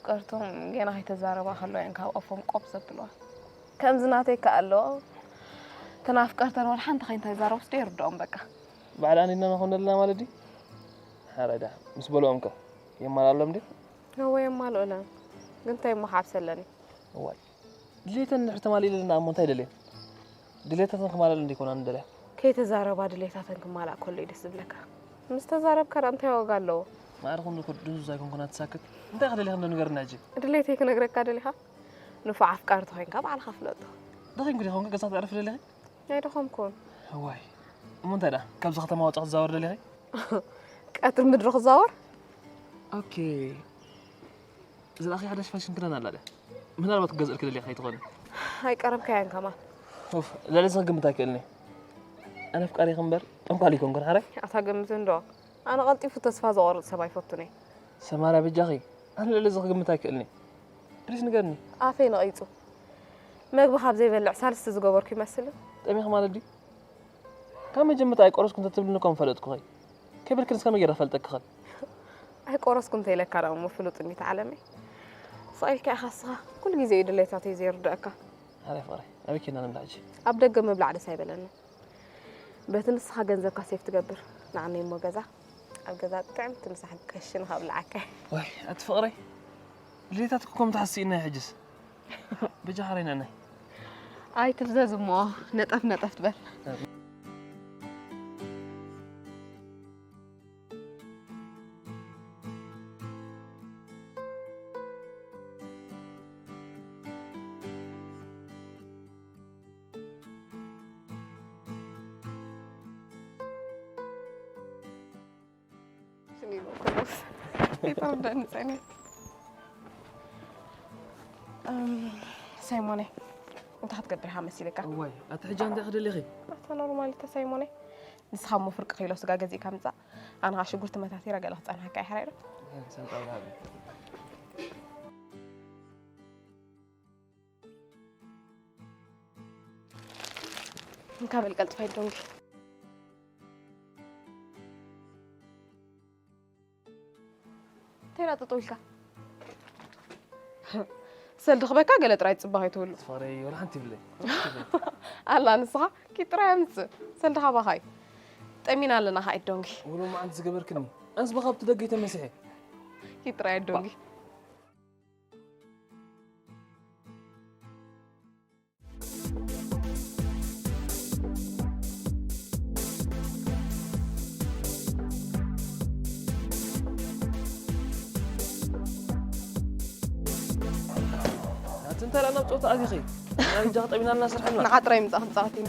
ኣፍቀርቶም ገና ከይተዛረባ ከለዋ እየን ካብ ኣፎም ቆብ ዘብልዋ። ከምዚ ናተይ ከኣ ኣሎ። እተን ኣፍቀርተን ወላ ሓንቲ ከይተዛረቡስ ዶ ይርድኦም በቃ። ባዕልኣን ኢድና ንኾን ዘለና ማለት ድዩ? ሓራይ ደኣ ምስ በልኦም ከ የማልኣሎም ድዩ? እወ የማልኡለን። ግን እንታይ እሞ ክዓብሰለኒ? እዋይ። ድሌተን እንድሕር ተማሊእለና እሞ እንታይ ደልየን? ድሌታተን ክማልኣለን ዘይኮና ንደልያ። ከይተዛረባ ድሌታተን ክማላእ ከሎ እዩ ደስ ዝብለካ። ምስ ተዛረብካ ደኣ እንታይ ዋጋ ኣለዎ? ማዕረ ኩሉ እኮ ድንዙዝ ኣይኮንኩን ኣትሳክት። እንታይ ኢኻ ደሊኻ እንዶ ንገርና ሕጂ? ድሌተይ ክነግረካ ደሊኻ? ንፉዕ ኣፍቃሪ ተኾይንካ ባዕልኻ ፍለጦ። ደኺምኪ ዲኺ ኮንኪ ገዛ ተዕርፊ ደሊኺ? ኣይደኸምኩን። እዋይ። እሞ እንታይ ደኣ? ካብዚ ከተማ ወጻኢ ክትዛወሪ ደሊኺ? ቀትሪ ምድሪ ክዛወር? ኦኬ። ዝለኣኺ ሓዳሽ ፋሽን ክዳን ኣላ ድያ? ምናልባት ክገዝእልኪ ደሊኺ ከይትኾኒ። ኣይቀረብካያን ከማን። ኡፍ፣ ልዕሊ እዚ ክግምት ኣይክእልን እየ። ኣነ ኣፍቃሪኺ እምበር ጠንቋል ኣይኮንኩን ሓራይ። ኣታ ገምት እንዶ። ኣነ ቀልጢፉ ተስፋ ዘቑርጽ ሰብ ኣይፈቱን እየ። ሰማራ በጃኺ፣ ኣነ ልዕሊ እዚ ክግምት ኣይክእልን እየ። ፕሊስ ንገርኒ። ኣፈይ ነቒጹ። መግቢ ካብ ዘይበልዕ ሳልስቲ ዝገበርኩ ይመስል። ጠሚኺ ማለት ድዩ? ካብ መጀመርታ ኣይቆረስኩን ተትብልኒ እኮ ምፈለጥኩኺ። ከይበልክንስ ከመይ ገይረ ክፈልጠኪ ክኽእል? ኣይቆረስኩን እንተ ኢለካ ደኣ እሞ ፍሉጥ እንዲት ዓለመይ። ስቕ ኢልካ ኢኻ እስኻ። ኩሉ ግዜ እዩ ድሌታተይ ዘይርድኣካ። ኣረ ፍቕረይ፣ ኣበይ ኬድና ንብላዕ ሕጂ? ኣብ ደገ ምብላዕ ደስ ኣይበለንን። በቲ ንስኻ ገንዘብካ ሴፍ ትገብር፣ ንዓነይ እሞ ገዛ፣ ኣብ ገዛ ጥዕምቲ ምሳሕን ቀሽን ከብልዓካ። ዋይ፣ ኣቲ ፍቕረይ፣ ድሌታትኪ እኮ ምትሓስኢና እዩ ሕጅስ። በጃ ሓረይ ንዕናይ። ኣይ ትፍዘዝ እሞ፣ ነጠፍ ነጠፍ ትበል። ሽኒሎ ኮሎስ። ይጠርደኒ ጸኒሕ። እም፣ ሳይሞነይ፣ እንታይ ክትገብር ኢኻ መሲልካ? እዋይ፣ ኣቲ ሕጂ እንታይ ክደሊኺ? ኣታ ኖርማል፣ እተ ሳይሞነይ። ንስኻ እሞ ፍርቂ ኪሎ ስጋ ገዚእካ ምጻእ። ኣነ ኸኣ ሽጉርቲ መታቲረ ገለ ክጸንሓካ እየ፣ ሓራይ ዶ? ሰንጣ ብርሃን። እንካ በል ቀልጥፋ ይዶንጊ። እንታይ ኢላ ጠጠው ኢልካ? ሰልዲ ክበካ ገለ ጥራይ ጽባቕ ኣይትብሉ። ፍቕረይ፣ ወላ ሓንቲ ይብለይ። ኣላ ንስኻ ኪድ ጥራይ ኣምጽእ። ሰልዲ ካባኻይ። ጠሚና ኣለና ኸኣ ይዶንጊ። ወሎ መዓልቲ ዝገበርክኒ። ኣንስ ብኻብቲ ደገይ ተመሲሐ። ኪድ ጥራይ ይዶንጊ። ኣቲ እንታይ ደኣ ናብ ጸወታ ኣቲኺ? ንዓና እንጃ ጠሚናልና ስርሐልና። ንዓ ጥራይ ምጻእ ክንጻወት ኢና።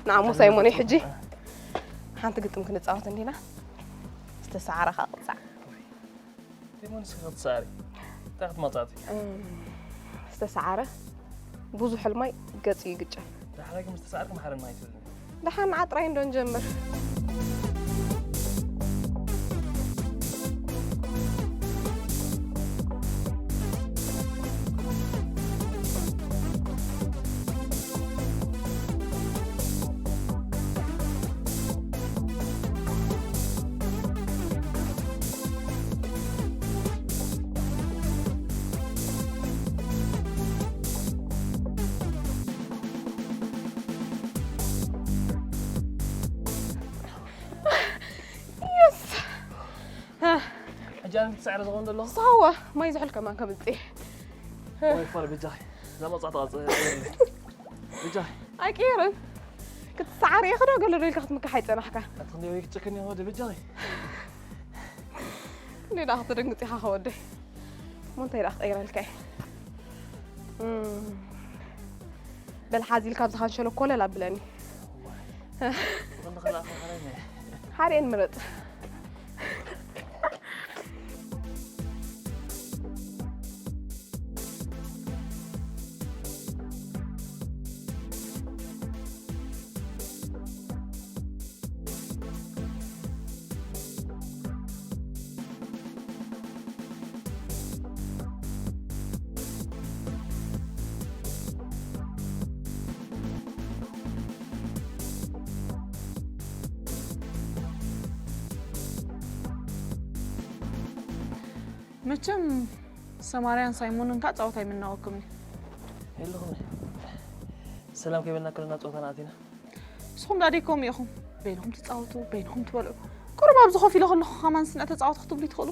ንዓሞ ሳይሞነይ ሕጂ ሓንቲ ግጥም ክንጻወት እንዲና። ዝተሰዓረ ኸኣ ቅጻዕ። ደሞ ንስኺ ክትሰዓሪ? እንታይ ክትመጻእቲ? እም፣ ዝተሰዓረ ብዙሕ ሕልማይ ገጹ ይግጨ። ዳሕራይ ግን ምስ ተሰዓርኪ መሓረና ኣይትብልኒ። ደሓን ንዓ ጥራይ እንዶ ንጀምር። የስ! ሕጂ ኣነ ክትስዕረ ዝኸውን ዘሎ? ሳዋ፣ ማይ ዝሑል ከማን ከምጽእ። ወይ ፋር፣ በጃኺ። እዛ መቕጻዕቲ ቐጽ-፣ በጃኺ። ኣይቅየርን። ክትሰዓር እየ ክዶ ገለ ዶ ኢልካ ክትምካሕ ኣይጸናሕካ። ኣቲ ክንደይ ወይ ክትጨክን እየ ወደ በጃኺ። ክንደይ ደኣ ክትደንግጽ ኢኻ ከወደይ። እሞ እንታይ ደኣ ክቕይረልካ እየ? እም። በል ሓዚ ኢልካ ኣብዚ ካንሸሎ ኮለል ኣብለኒ። እዋ። ዝኾነ ኸላ ኸላ ኸላ። ሓደን ምረጽ። መቸም ሰማርያን ሳይሞንን ከኣ ጸወታ ኣይምናወኩም እዩ። የለኹም። ሰላም ከይበልና ከለና ጸወታና ኣቲና። ንስኹም ዳኣ ደይ ከምኡ ኢኹም። በይንኹም ትጻወቱ፣ በይንኹም ትበልዑ። ቁሩብ ኣብዚ ኮፍ ኢለ ከለኹ ከማን ስንዕ ተጻወቱ ክትብሉ ትኽእሉ።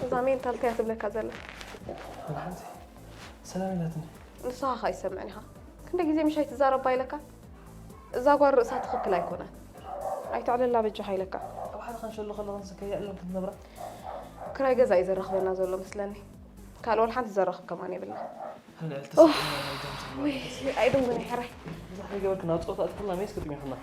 እዛ ሜንታል እንታይ እያ ትብለካ ዘላ? ወላ ሓንቲ ሰላም ኢላትኒ። ንስኻ ኸ ኣይሰምዕን ኢኻ። ክንደይ ግዜ ምሽ ኣይትዛረባ ኢለካ? እዛ ጓል ርእሳ ትኽክል ኣይኮነን። ኣይተዕልላ በጃኻ ኢለካ። ኣብ ሓደ ኸንሸሎ ከለኽን ስከ የዕልል ክትነብራ። ክራይ ገዛ እዩ ዘራኽበና ዘሎ መስለኒ። ካልእ ወላ ሓንቲ ዘራኽብ ከማን የብልና። ልዕልቲ ስክና ናይ ጃምስ ውይ ኣይደንጉን ሕራይ። ብዙሕ ዘይገበርክ ናብ ጸወታ ኣትክልና ሜስ ክጥሚኽና።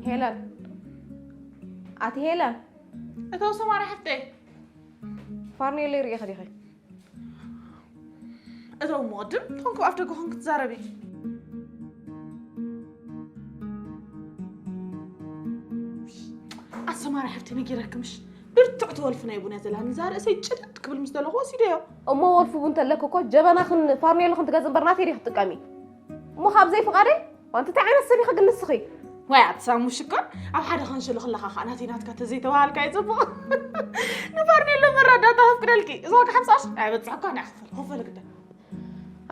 ሄለን፣ ኣቲ ሄለን፣ እተው ሰማሪ ሓፍተይ። ፋርኔለይ ርኢኺ ዲኺ? እተው እሞ ቅድም ተኾንኩ ኣፍ ደገ ኾንክ ትዛረቢ። ኣሰማሪ ሓፍቲ ነጊረክምሽ ብርትዕቲ ወልፊ ናይ ቡን እያ ዘላኒ። እዛ ርእሰይ ጭድድ ክብል ምስ ደለኹ ወሲደዮ። እሞ ወልፊ ቡን ተለኪ እኮ ጀበናኽን ፋርኔሎኽን ትገዝእ እምበር ናተይ ዲኺ ትጥቀሚ? እሞ ካብ ዘይፍቓደይ? ዋንቲ እንታይ ዓይነት ሰብ ኢኺ ግን ንስኺ? ዋይ ኣቲ ሳሙ ሽኮር፣ ኣብ ሓደ ኸንሽሎ ከለኻ ኸዓ ናተይ ናትካ ተዘይተባሃልካ እዩ ጽቡቕ። ንፋርኔሎ መረዳእታ ከፍቅደልኪ። እዛ ዋጋ ሓምሳ ቅርሺ ኣይበጽሐኳ፣ ንዓ ክፈል፣ ክፈል ግዳ።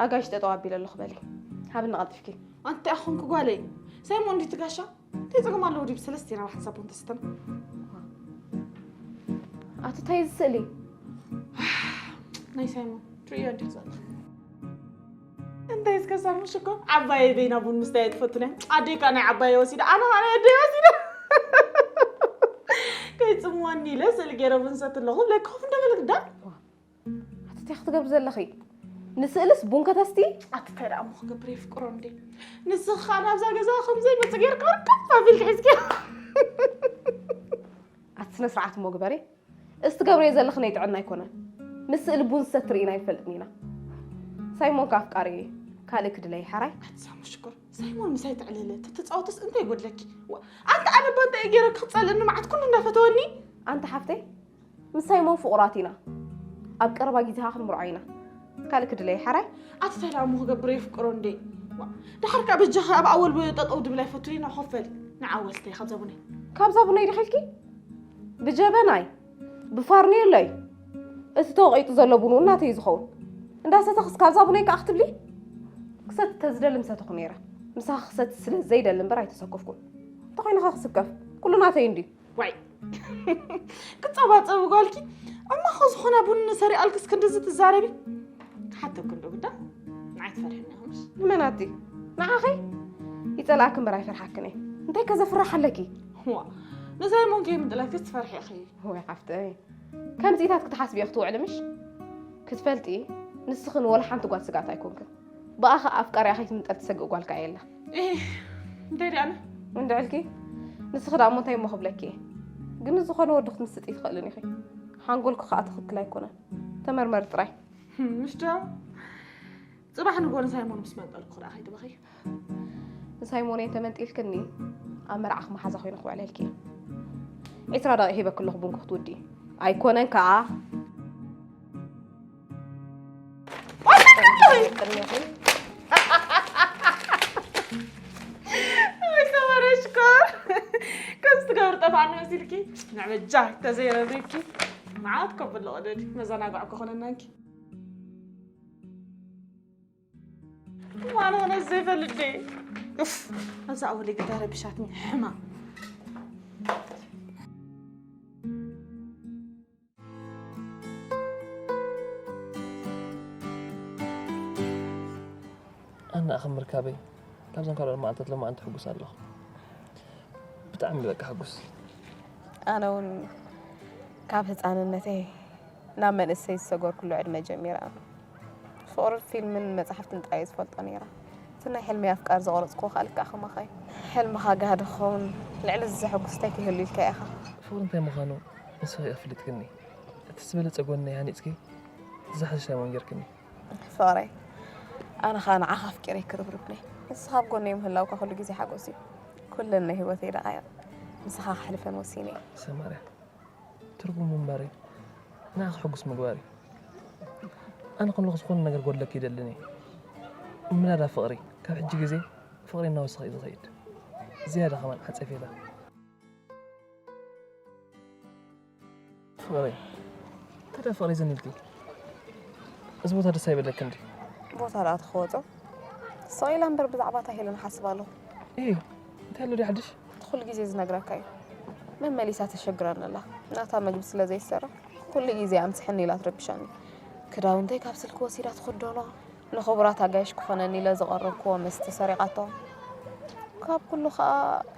ኣጋይሽ ጠጠው ኣቢለ ኣለኹ በሊ። ሃብኒ ቀልጢፍኪ። ኣንቲ ኣኹንኩ ጓለይ። ሳይሞን እንዲቲ ጋሻ? እንታይ ጸገም ኣለዎ ድዩ ብሰለስቲና ብሓንሳብ ቡን ተስተና? ኣቲ እንታይ እዚ ስእሊ? ናይ ሳይሞን ትርእዮ እንዲኺ ዘለኺ። እንታይ እስከ ሳሙሽ እኮ ዓባየይ በይና ቡን ምስታይ ኣይትፈቱን እያ። ኣደይ ከኣ ናይ ዓባየይ ወሲዳ፣ ኣነ ከኣ ናይ ኣደይ ወሲደ። ከይጽምወኒ ኢለ ስእሊ ገይረ ቡን ሰቲ ኣለኹ። ብለይ ኮፍ እንዳበለ ግዳ። ኣቲ እንታይ ክትገብሪ ዘለኺ? ንስእልስ ቡን ከተስቲ? ኣቲ እንታይ ደኣ እሞ ክገብር የፍቅሮ እንዴ? ንስኺ ከኣ ናብዛ ገዛ ከም ዘይመጽእ ገይርካ ርክብ ኣቢልኪ ሒዝኪ። ኣቲ ስነ ስርዓት እሞ ግበሪ። እዚ ትገብርዮ ዘለኺ ናይ ጥዕና ኣይኮነን። ምስ ስእሊ ቡን ዝሰቲ ርኢና ኣይንፈልጥን ኢና። ሳይሞን ከኣ ኣፍቃሪየይ እዩ። ካልእ ክድለይ ሓራይ? ኣቲ ሳሙ ሽኮር፣ ሳይሞን ምሳይ ተዕልለ፣ ተተጻወትስ እንታይ ይጎድለኪ? ዋ፣ ኣንቲ ኣነ እባ እንታይ እየ ገይረኪ ክጸልእኒ መዓት ኩሉ እንዳፈተወኒ? ኣንቲ ሓፍተይ፣ ምስ ሳይሞን ፍቑራት ኢና። ኣብ ቀረባ ግዜ ከኣ ክንምርዖ ኢና። ካልእ ክድለይ ሓራይ? ኣቲ እንታይ ደኣ እሞ ክገብር የፍቅሮ እንዴ? ዋ፣ ደሓር ከኣ በጃኺ ኣብ ኣወል ጠጠው ድብል ኣይፈቱን ኢና፣ ኮፍ በሊ። ንዓ ወስተይ ካብዛ ቡነይ። ካብዛ ቡነይ ዲኺ ኢልኪ? ብጀበናይ፣ ብፋርኔሎይ፣ እቲ ተወቒጡ ዘሎ ቡን እውን ናተይ እዩ ዝኸውን። እንዳሰተኽስ ካብዛ ቡነይ ከኣ ክትብሊ? ክሰቲ ተዝደሊ ምሰተኹ ነይረ። ምሳኺ ክሰቲ ስለ ዘይደሊ እምበር ኣይተሰከፍኩን። እንተኾይኑ ኸ ክስከፍ? ኩሉ ናተይ እንድዩ። ዋይ ክጸባጸቢ ጓልኪ እማኸ ዝኾነ ቡን ሰሪኣልክስ ክንድዚ ትዛረቢ? ክሓተኩ እንዶ ግዳ ንዓይ ትፈርሕኒ ኢኹምስ? ንመን ኣቲ? ንዓኺ? ይጸልኣኪ እምበር ኣይፈርሓክን እየ። እንታይ ከ ዘፍርሕ ኣለኪ? ዋ ንሳይሞን ከይምጥላክስ ትፈርሒ ኢኺ። ወይ ሓፍተይ ከምዚኢታት ክትሓስቢ ክትውዕሊ ምሽ? ክትፈልጢ ንስኺ ንወላ ሓንቲ ጓል ስግኣት ኣይኮንክን። ብኣኻ ኣፍቃሪያ ከይትምንጠል ትሰግእ ጓል ከኣ የላ። እህ እንታይ ደኣነ? እንድዕልኪ ንስኺ ደኣ እሞ እንታይ እሞ ክብለኪ እየ? ግን ዝኾነ ወዲ ክትምስጢ ይትኽእልን ኢኺ። ሓንጎልኪ ከኣ ትኽክል ኣይኮነን። ተመርመሪ ጥራይ። ምሽ ደኣ ጽባሕ ንጎኒ ሳይሞን ምስ መንጠልኩ ደኣ ከይትበኺ። ንሳይሞን እየ ተመንጢልክኒ ኣብ መርዓኺ መሓዛ ኮይነ ክውዕለልኪ እየ። ዒስራ ደቂቕ ሂበኪ ኣለኹ ቡንኪ ክትውድኢ ኣይኮነን ከኣ። ወይ ሰመረ ሽኮር ከምዚ ትገብሪ ጠፋኒ መሲልኪ ንዕበጃ ተዘይረብሪብኪ መዓት ከብሎ ቅደዲ መዘናግዒ ክኾነናንኪ ማኖነ ዘይፈልጥ ደየ ኡፍ፣ ኣብዛ ኣወለይ ግዳ ረቢሻትኒ ሕማም። ኣነ ኣኸ ምርካበይ ካብዘን ካልኦት መዓልታት ሎማዓንቲ ሕጉስ ኣለኹ። ብጣዕሚ በቃ ሕጉስ። ኣነ እውን ካብ ህፃንነተይ ናብ መንእሰይ ዝሰገርኩሉ ዕድመ ጀሚራ ፍቕሪ ፊልምን መፅሓፍትን ጥራይ ዝፈልጦ ነይራ። እቲ ናይ ሕልመይ ኣፍቃር ዝቐረፅኩዎ ከዓ ልክዕ ከማኻ እዩ። ሕልምኻ ጋህዲ ክኸውን ልዕሊ እዚ ዘሐጉስ እንታይ ክህሉ ኢልካ ኢኻ? ፍቕሪ እንታይ ምዃኑ ንስኺ ኣፍሊጥክኒ። እቲ ዝበለፀ ጎነይ ሃኒፅኪ፣ እቲ ዝሓሸ እውን ጌርክኒ። ፍቕረይ፣ ኣነ ኸኣ ንዓኻ ኣፍቂረ ክርብርብኒ። ንስኻ ኣብ ጎነይ ምህላውካ ኩሉ ግዜ ሓጎስ እዩ። ኩለን ናይ ህይወተይ ደቓይቕ ምሳኻ ከሕልፈን ወሲነ እየ። ሰማርያ፣ ትርጉም ምንባረይ ንዓኺ ሕጉስ ምግባር እዩ። ኣነ ከለኹ ዝኾነ ነገር ጎድለኪ ይደልን እየ። ምናዳ ፍቕሪ፣ ካብ ሕጂ ግዜ ፍቕሪ እናወሰኸ እዩ ዝኸይድ። ዝያዳ ከማን ዓጸፌታ። ፍቕሪ፣ ታዲያ ፍቕሪ ዘን ኢልኪ? እዚ ቦታ ደስ ኣይበለክን ድዩ? ቦታ ደኣ ተኸወጾ። ስቕ ኢላ እምበር ብዛዕባ እታ ሄለን እሓስብ ኣለኹ። እይ፣ እንታይ ኣሎ ድዩ ሓድሽ? ኩሉ ግዜ ዝነግረካ እዩ። መመሊሳ ተሸግረኒ ኣላ። ናታ መግቢ ስለ ዘይሰርሕ ኩሉ ግዜ ኣምስሐኒ ኢላ ትረብሸኒ። ክዳውንተይ ካብ ስልኪ ወሲዳ ትኽደኖ። ንኽቡራት ኣጋይሽ ክኾነኒ ኢለ ዝቐረብክዎ መስተ ሰሪቓቶ። ካብ ኩሉ ኸኣ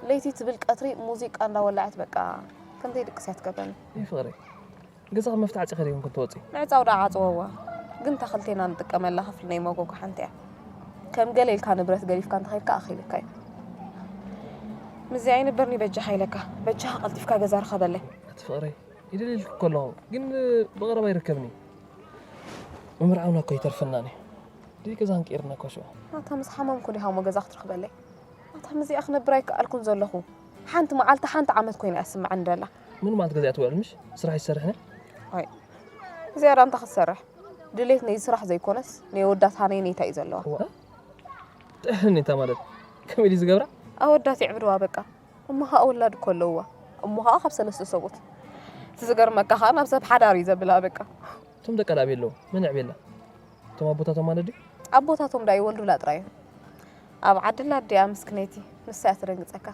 ለይቲ ትብል ቀትሪ ሙዚቃ እንዳወላዐት በቃ ከምዘይ ድቅስ እያ ትገብረኒ። እይ ፍቕሪ፣ ገዛኺ መፍትሕ ዓጺኺ ዲኺ ትወጺ? ምዕጻው ደኣ ዓጽወዋ፣ ግን እታ ክልቴና ንጥቀመላ ክፍሊ ናይ መጎጎ ሓንቲ እያ። ከም ገለ ኢልካ ንብረት ገዲፍካ እንተኸድካ ኣኺልካ እዩ። ምስዚ ኣይንበርኒ በጃኻ ኢለካ፣ በጃኻ ቀልጢፍካ ገዛ ርኸበለይ። ኣቲ ፍቕረይ፣ ይደልየልኪ እኮ ኣለኹ፣ ግን ብቐረባ ይርከብኒ። ምምርዓውና እኮ ይተርፈናኒ። ደይ ገዛ እንቀይርና እኮ ሽዑ። ኣታ ምስ ሓመምኩ ዲኻ እሞ ገዛ ክትረኽበለይ? ኣታ ምስዚኣ ክነብር ኣይከኣልኩን ዘለኹ። ሓንቲ መዓልቲ ሓንቲ ዓመት ኮይና እያ ትስምዓኒ ደላ። ሙሉ መዓልቲ ገዛ እያ ትውዕል ምሽ? ስራሕ ይሰርሕን? ኣይ፣ እዚኣ ደኣ እንታይ ክትሰርሕ? ድሌት ናይ ስራሕ ዘይኮነስ ናይ ኣወዳት ሃነይነይታ እዩ ዘለዋ። እዋ? ጥሕነይታ ማለት ከመይ ድዩ ዝገብራ? ኣወዳት የዕብድዋ በቃ። እሞ ኸኣ ወላድ እኮ ኣለውዋ። እሞ ኸኣ ካብ ሰለስተ ሰብኡት። እቲ ዝገርመካ ኸኣ ናብ ሰብ ሓዳር እዩ ዘብላ በቃ። እቶም ደቃ ደኣ ኣበይ ኣለዉ? መን የዕብየላ? እቶም ኣቦታቶም ማለት ድዩ? ኣቦታቶም ደኣ ይወልዱላ ጥራይ እዮም። ኣብ ዓድላ ኣዲኣ ምስክነይቲ፣ ንሳ እያ ትደንግጸካ።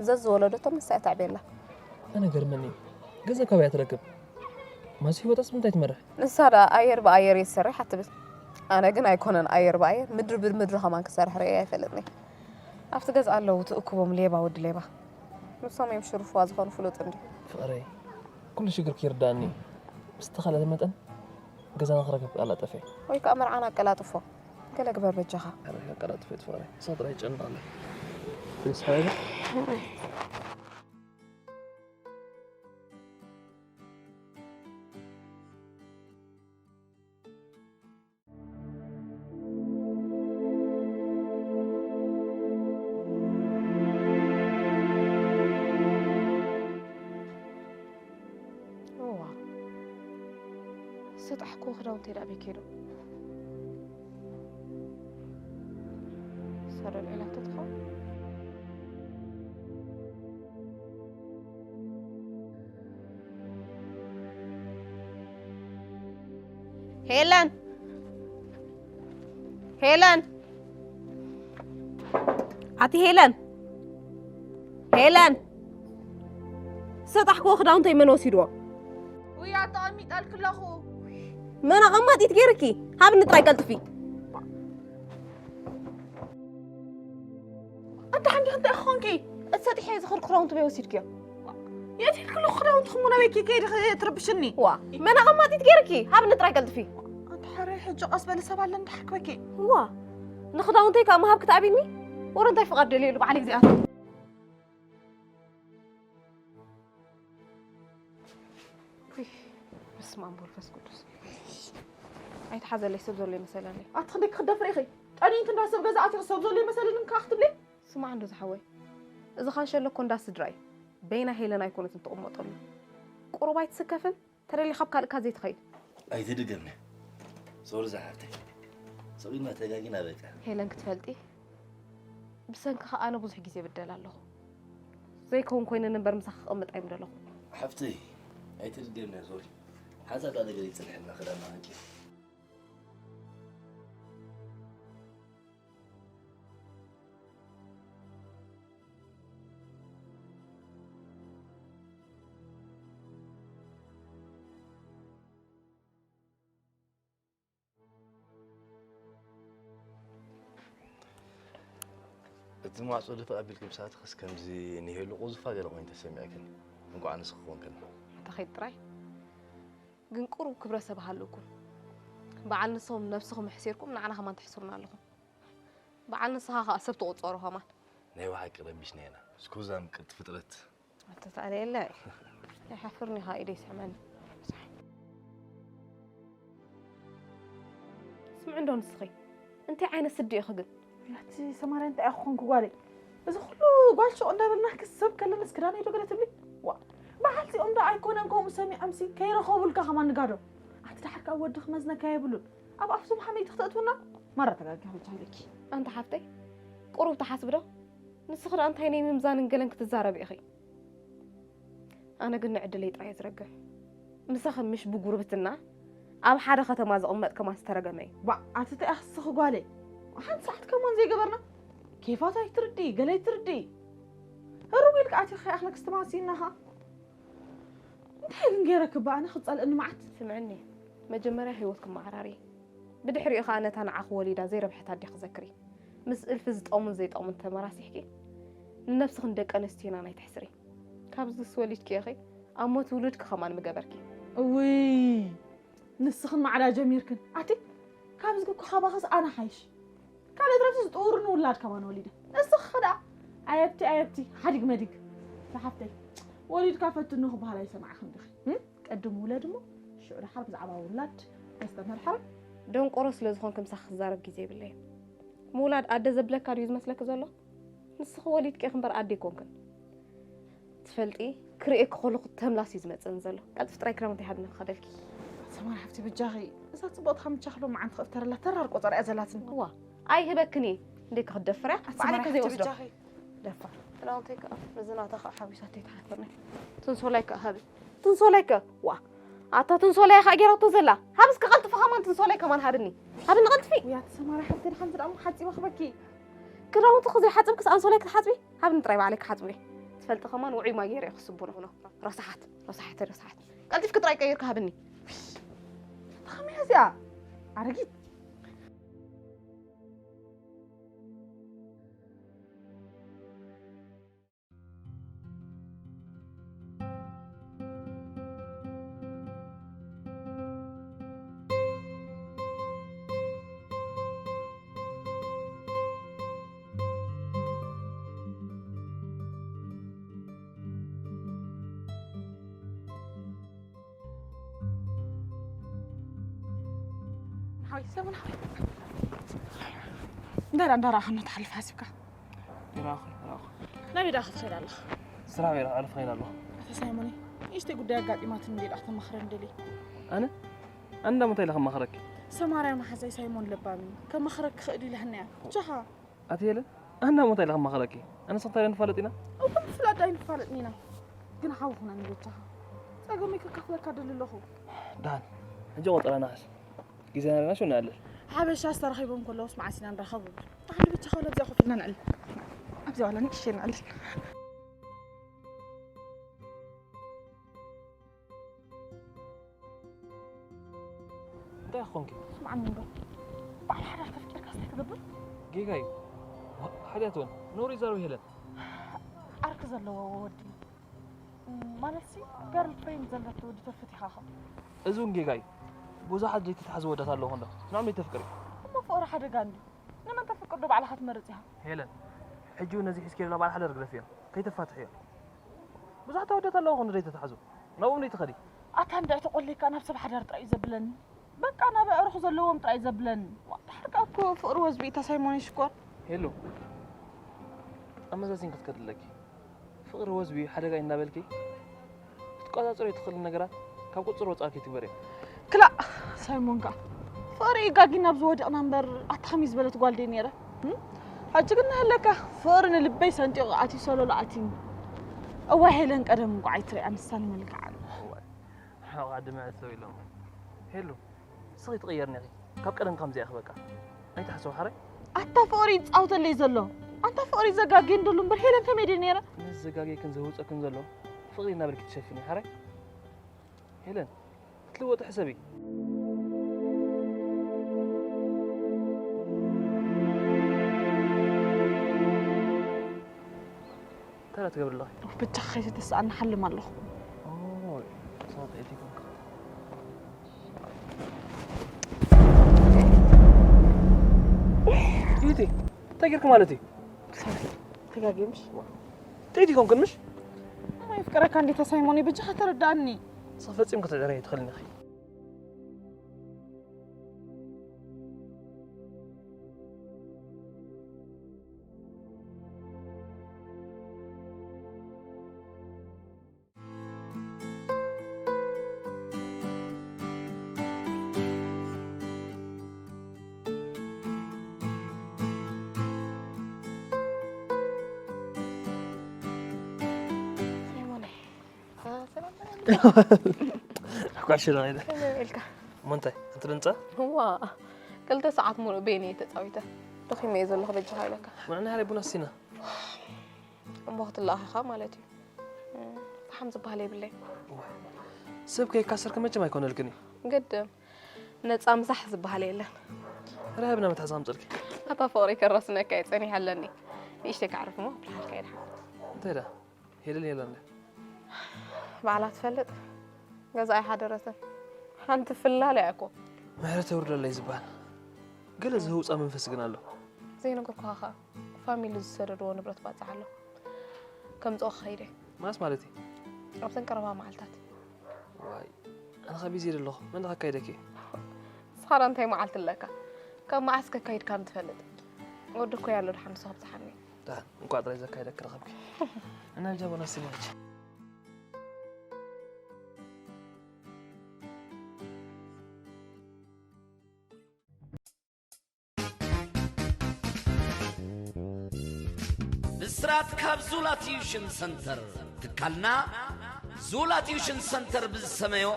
ዘዝወለደቶም ንሳ እያ ተዕብየላ። ኣነ ገርመኒ እዩ። ገንዘብ ካበይ እያ ትረክብ? ማዚ ህይወታስ ብምንታይ ትመርሕ? ንሳ ደኣ ኣየር ብኣየር እየ ዝሰርሕ እያ ትብል። ኣነ ግን ኣይኮነን ኣየር ብኣየር፣ ምድሪ ብምድሪ ኸማን ክሰርሕ ርእየ ኣይፈልጥን እየ። ኣብቲ ገዝኣ ኣለዉ ትእክቦም ሌባ ወዲ ሌባ። ንሶም እዮም ሽርፍዋ ዝኾኑ ፍሉጥ እንድዩ። ፍቕረይ፣ ኩሉ ሽግርኪ ይርድኣኒ እዩ። ምስ ተኻእለ መጠን ገዛና ክረክብ ኣላጠፈ። ወይ ከኣ መርዓና ኣቀላጥፎ። ገለ ግበር በጃኻ። ሕራይ ኣቀላጥፈ ፍቕረይ። ንሳ ጥራይ ጨንቕ ኣለ። ንስሓ ኢለ? እዋ፣ ዝሰጣሕክዎ ክዳውንተይ ደኣ ኣበይ ከይዱ? ሰረል ዒላቶ ትኸውን? ሄለን! ሄለን! ኣቲ ሄለን! ሄለን! ዝሰጣሕክዎ ክዳውንተይ መን ወሲድዎ? ውይ፣ ኣተቐሚጠልኪ ኣለኹ። መን ኣቐማጢት ገይርኪ? ሃብኒ ጥራይ ቀልጥፊ። ኣታ ሓንዲ እንታይ ክኾንኪ? እቲ ሰጢሐ ዝኽር ክዳውንቲ በይ ወሲድክዮ? የት ኢልክሉ ክዳውንቲ ክሙ ናበይ ከይከይድ ትርብሽኒ? ዋ፣ መን ኣቐማጢት ገይርኪ? ሃብኒ ጥራይ ቀልጥፊ። ኣንተ ሓረይ ሕጂ ቀስ በሊ ሰብ ኣለ እንዳሓክበኪ። ዋ፣ ንኽዳውንተይ ካብ ምሃብ ክትኣብኒ? ወረ እንታይ ፍቓድ ደልየሉ በዓል እግዚኣብሔር። ውይ፣ በስመ ኣብ ወመንፈስ ቅዱስ። ኣይትሓዘለይ፣ ሰብ ዘሎ ይመሰለኒ። ኣቲ ክንደይ ክኽደፍሪ ኢኺ? ጠኒንቲ እንዳ ሰብ ገዛ ኣቲኺ ሰብ ዘሎ ይመሰለኒ እንካ ክትብሊ? ስማዕ እንዶ ዝሓወይ፣ እዚ ካንሸሎ እኮ እንዳ ስድራ እዩ። በይና ሄለን ኣይኮነትን ትቕመጠሉ። ቁሩብ ኣይትስከፍን? ተደሊኻ ኣብ ካልእ ካዘ ትኸይድ። ኣይትድገምኒ። ሶሪ ዝሓፍተይ። ሰብኢልና ተጋጊና በቃ። ሄለን ክትፈልጢ፣ ብሰንክኻ ኣነ ብዙሕ ግዜ ይብደል ኣለኹ። ዘይከውን ኮይነን እምበር ምሳኺ ክቕመጥ ኣይምደለኹ። ሓፍተይ፣ ኣይትድገምኒ ሶሪ። ሓንሳብ ደኣ ነገር ይጽንሐልና ክዳና ኣንቂፍ። እቲ ማዕጾ ድፍእ ኣቢልኪ ብሳትኽስ ከምዚ ንሄሉ ቁዝፋ ገለ ኮይኑ ተሰሚዕክን። እንቋዕ ንስኺ ኮንክን። ኣታ ኸይድ ጥራይ። ግን ቁሩብ ክብረ ሰብ ሃልውኩም። በዓል ንስኹም ነብስኹም ኣሕሲርኩም ንዓና ከማን ተሕስሩና ኣለኹም። በዓል ንስኻ ኸኣ ሰብ ትቑጸሩ ከማን። ናይ ብሓቂ ረቢሽና ኢና። ስኩዛም ቅርጥ ፍጥረት። ኣተታለ የለ። ይሓፍርኒ ኸኣ ኢደይ ስሕመኒ። ስምዒ እንዶ ንስኺ እንታይ ዓይነት ስዲ ኢኺ ግን? ያቲ ሰማርያ እንታይ ኢኺ ኮንኩ ጓለይ? እዚ ኩሉ ጓል ሹቕ እንዳበልና ክሰብ ከለንስ ክዳነይ ዶ ገለ ትብሊ? ዋ በዓልቲኦም ዶ ኣይኮነን ከምኡ ሰሚዖምሲ ከይረኸቡልካ ከማን ንጋዶ። ኣቲ ደሓር ከኣ ወዲ ክመዝነካ የብሉን። ኣብ ኣፍሱም ሓመይቲ ክተእትውና? ማራ ተጋጊኺ ብቻ ኣለኪ። ኣንቲ ሓፍተይ ቁሩብ ትሓስቢ ዶ? ንስኺ ደኣ እንታይ ናይ ምምዛንን ገለን ክትዛረቢ ኢኺ? ኣነ ግን ንዕድለይ ጥራይ እየ ዝረግም። ምሳኺ ምሽ ብጉርብትና ኣብ ሓደ ከተማ ዝቕመጥ ከማን ዝተረገመ እዩ። ባ ኣቲ እንታይ ኣኽስኺ ጓለይ? ሓንቲ ሰዓት ከማን ዘይገበርና ኬፋት ኣይትርድኢ ገለ ኣይትርድኢ። ህርው ኢልካ ኣቲኺ ከይኣኽለክስ ትማሲ ኢልናኻ። እንታይ ግን ገይረኪ እባ ኣነ ክጸልእኒ መዓት። ስምዕኒ መጀመርያ ህይወትኪ ኣመዓራርዪ። ብድሕሪኡ ኸኣ ነታ ንዓኺ ወሊዳ ዘይረብሐት ኣዴኺ ዘክሪ። ምስ እልፊ ዝጠቕሙን ዘይጠቕሙን ተመራሲሕኪ ንነብስኽን ደቂ ኣንስትዮናን ኣይትሕስሪ። ካብዝስ ወሊድኪ ኢኺ ኣሞት ውሉድኪ ኸማን ምገበርኪ። እውይ ንስኽን ማዕዳ ጀሚርክን ኣቲ ካብዚ እኮ ካባኽስ ኣነ ሓይሽ። ካልእ ትረፍሲ ዝጥውርኒ ውላድ ከማን ወሊደ። ንስኺ ደኣ ኣየብቲ ኣየብቲ ሓዲግ መዲግ ዝሓፍተይ ወሊድካ ፈትኑ ክበሃል ኣይሰማዕኽን ዲኺ? እም? ቅድም ውለድ እሞ ሽዑ ደሓር ብዛዕባ ውላድ ነስተምህር ሓረም። ደንቆሮ ስለ ዝኾንኪ ምሳኺ ክዛረብ ግዜ የብለይን። ምውላድ ኣደ ዘብለካ ድዩ ዝመስለኪ ዘሎ? ንስኺ ወሊድኪ ኢኺ እምበር ኣደ ኣይኮንክን። ትፈልጢ ክርእየኪ ከለኹ ተምላስ እዩ ዝመፅእን ዘሎ። ቀልጥፊ ጥራይ ክዳውንቲ ሃብኒ ክኸደልኪ። ሰማር ሓፍቲ በጃኺ እዛ ፅብቕቲ ከምቻ ክሎ መዓንቲ ክእፍተረላ ተራር ቆፀራ እያ ዘላትኒ። እዋ ኣይህበክን እየ። እንዴ ክኽደፍር እያ ባዕለይ ከዘይ ወስዶ። ደፋር። ክዳውንተይ ከዓ ነዚ ናታ ከዓ ሓቢሳተይ ተሓፍርኒ። ትንሶላይ ከዓ ሃቢ። ትንሶላይ ከ ዋ ኣታ ትንሶላይ ከዓ ጌራቶ ዘላ። ሃብ እስከ ቀልጥፊ ከማን ትንሶላይ ከማን ሃብኒ። ሃብኒ ቀልጥፊ። ውያት ሰማራ ሓፍቲ ድሓንቲ ደኣ ሓፂባ ክበኪ። ክዳውንቲ ክዘይ ሓፅብክስ ኣንሶላይ ክትሓፅቢ? ሃብኒ ጥራይ ባዕለይ ክሓፅቡ እየ። ትፈልጢ ከማን ውዑይ ማይ ገይረ እየ ክስቡ ንኹኖ። ረሳሓት ረሳሓት ረሳሓት። ቀልጢፍኪ ጥራይ ቀይርካ ሃብኒ። ከመይ እዚኣ ኣረጊት ሓወይ ሰሙን ሓወይ እንዳራ እንዳራ ከነ ትሓልፍ ሓሲብካ ይራኹ ይራኹ ናበይ ደኣ ክትኸይድ ኣለኻ ስራሕ ቤት ኣዕርፍ ኸይድ ኣለኹ ኣታ ሳይሞነይ ንእሽተይ ጉዳይ ኣጋጢማትኒ እንዴ ደኣ ክተማኽረኒ ደልየ ኣነ ኣነ እንዳመታይ ኢለ ከማኽረኪ ሰማርያ መሓዛይ ሳይሞን ለባም እዩ ከማኽረኪ ክእል ኢለ ህነያ ብቻኻ ኣቲ ሄለን ኣንዳ ሞታ ኢለ ከማኸረኪ ኣነስ እንታይ ንፋለጥ ኢና እኮ ምፍላጥ ኣይንፋለጥን ኢና ግን ሓው ኩነኒ በጃኻ ጸገመይ ከካፍለካ ደሊ ኣለኹ ዳን ሕጂ ቆጠራ ንሓስ ግዜ ነርና ሹ ንኣልል ሓበሻ ዝተራኺቦም ከለውስ መዓስ ኢና ንራኸብ ንብል ንሓደ በጃኻ ለዚኣ ኮፍ ኢልና ንዕልል ኣብዚኣ ዋላ ንእሽተይ ንዕልል እንታይ ኮንኪ? ስምዓኒ እንዶ በዓል ሓዳር ተፍቂርካ እንታይ ትገብር? ጌጋ እዩ። ሓጢኣት እውን ነውሪ ይዛረብ ሄለን። ዓርኪ ዘለዎ ወዲ ማለት ሲ ገርል ፍሬንድ ዘለቶ ወዲ ተፈቲኻ ኸ? እዚ እውን ጌጋ እዩ። ብዙሓት ዘይተታሕዙ ወዳት ኣለዉ እንዶ ንዕኦም ተፍቅሪ። እሞ ፍቕሪ ሓደጋ እንድዩ። ንመን ተፍቅር ዶ ባዕልኻ ትመርጽ ኢኻ? ሄለን ሕጂ እውን ነዚ ሒዝኪ ዘላ በዓል ሓዳር ግደፍዮ። ከይተፋትሕዮ። ብዙሓት ኣወዳት ኣለዋ ኾን ዘይተታሕዙ ናብኦም ዘይትኸዲ ኣታ እንድዒ ተቖሊካ ናብ ሰብ ሓዳር ጥራይ እዩ ዘብለኒ በቃ ናብ ኣዕሩኽ ዘለዎም ጥራይ እዩ ዘብለኒ ዋ ድሓር ከኣ እኮ ፍቕሪ ወዝቢ እዩ እታ ሳይሞነይ ሽኮር ሄሉ ኣመዛዚንኪ ክትከዲ ኣለኪ ፍቕሪ ወዝቢ እዩ ሓደጋ እዩ እናበልኪ ክትቆጻጸርዮ ትኽእሊ ነገራት ካብ ቁጽጽር ወጻኢ ከይትግበርዮ። ክላእ ሳይሞን ከኣ ፍቕሪ እዩ ጋጊና ኣብዚ ወዲቕና እምበር ኣታ ከመይ ዝበለት ጓል ድየ ነይረ። ሕጂ ግን ናሃለካ ፍቕሪ ንልበይ ሰንጢቑ ኣትዩ ሰሎሎ ኣትዩኒ። እዋይ ሄለን ቀደም እንቋዕ ኣይትሪኣ ንሳ ንመልክዓ። እዋይ ሕቖኣ ድምዕት ሰው ኢሎም። ሄሉ ንስኺ ትቕየርኒ ኢኺ። ካብ ቀደም ከምዚኣ ኢኺ በቃ። ኣይትሓስዊ ሓራይ። ኣታ ፍቕሪ ይጻወተለይ ዘሎ ኣንታ ፍቕሪ ዘጋግየኒ ደሎ እምበር ሄለን ከመይ ድየ ነይረ። ነዚ ዘጋግየክን ዘህውጸክን ዘሎ ፍቕሪ እናበልኪ ትሸፍኒ ሓራይ። ሄለን ክትልወጢ ሕሰቢ። ትገብሪ ኣለኺ? ብቻ ከይተተስኣኒ ሓልም ኣለኹ። ኦ፣ ሰው ጠይቂ። ኢቲ፣ እንታይ ጌርክ ማለት እዩ? ሶሪ፣ ተጋግየ ምሽ? ጥይት ይኮንክን ምሽ? ኣይ፣ ፍቅረካ እንዴ ተሳይሞኒ፣ ብቻ ከተረዳእኒ። ንስኺ ፈጺምኪ ክትዕረይ ኣይትኽእልን ኢኺ። ሳይሞነይ፣ አ፣ ሰላም በለኒ። ኳሽ ኢለ ከይደ። ከመይ ውዒልካ? እሞ እንታይ፣ ኣንቲ ድምጻ? እዋ፣ ክልተ ሰዓት ሙሉእ በይነይ እየ ተጻዊተ። ደኺመ እየ ዘለኹ፣ በጃኻ ኢለካ። ምዕና ሃረይ ቡና ስቲና። እሞ ክትለኣኽ ኢኻ ማለት እዩ። እም፣ ፈሓም ዝበሃል የብለይ። እዋይ፣ ሰብ ከይካሰርኪ መቸም ኣይኮነልክን እዩ። ግድም። ነጻ ምሳሕ ዝበሃል የለን። ረሃብና መትሓዚ ከምጽልኪ። ኣታ ፍቕሪ ከረስነካ እየ ጸኒሐ ኣለኒ። ንእሽተይ ከዕርፍ እሞ ክብልሓልካ እየ ድሓን። እንታይ ደኣ? ሄለን የላን ድያ? ባዕላ ትፈልጥ። ገዛ ኣይሓደረትን። ሓንቲ ፍላል እያ እኮ። ምሕረት የውርደለይ ዝበሃል። ገለ ዝህውጻ መንፈስ ግን ኣሎ። ዘይነገርኩኻ ኸኣ፣ ፋሚሊ ዝሰደድዎ ንብረት ባጽዕ ኣሎ። ከምጽኦ ክኸይድ እየ። ማስ ማለት እዩ? ኣብተን ቀረባ መዓልታት። ዋይ፣ ኣነ ኸኣ ቢዚ እየ ዘለኹ። መን ከካይደኪ? ንስኻ ደኣ እንታይ መዓልቲ ኣለካ? ካብ መዓስ ከካይድካ ንትፈልጥ? ወዲ እኮ ኣሎ፣ ደሓን ንሱ ከብጽሓኒ። ደሓን፣ እንቋዕ ጥራይ ዘካይደኪ ረኸብኪ። እና ብጃ ቦናስ ስኒ ሕጂ። ብስራት ካብ ዙላ ቲዩሽን ሰንተር። ትካልና ዙላ ቲዩሽን ሰንተር ብዝሰመዮ፣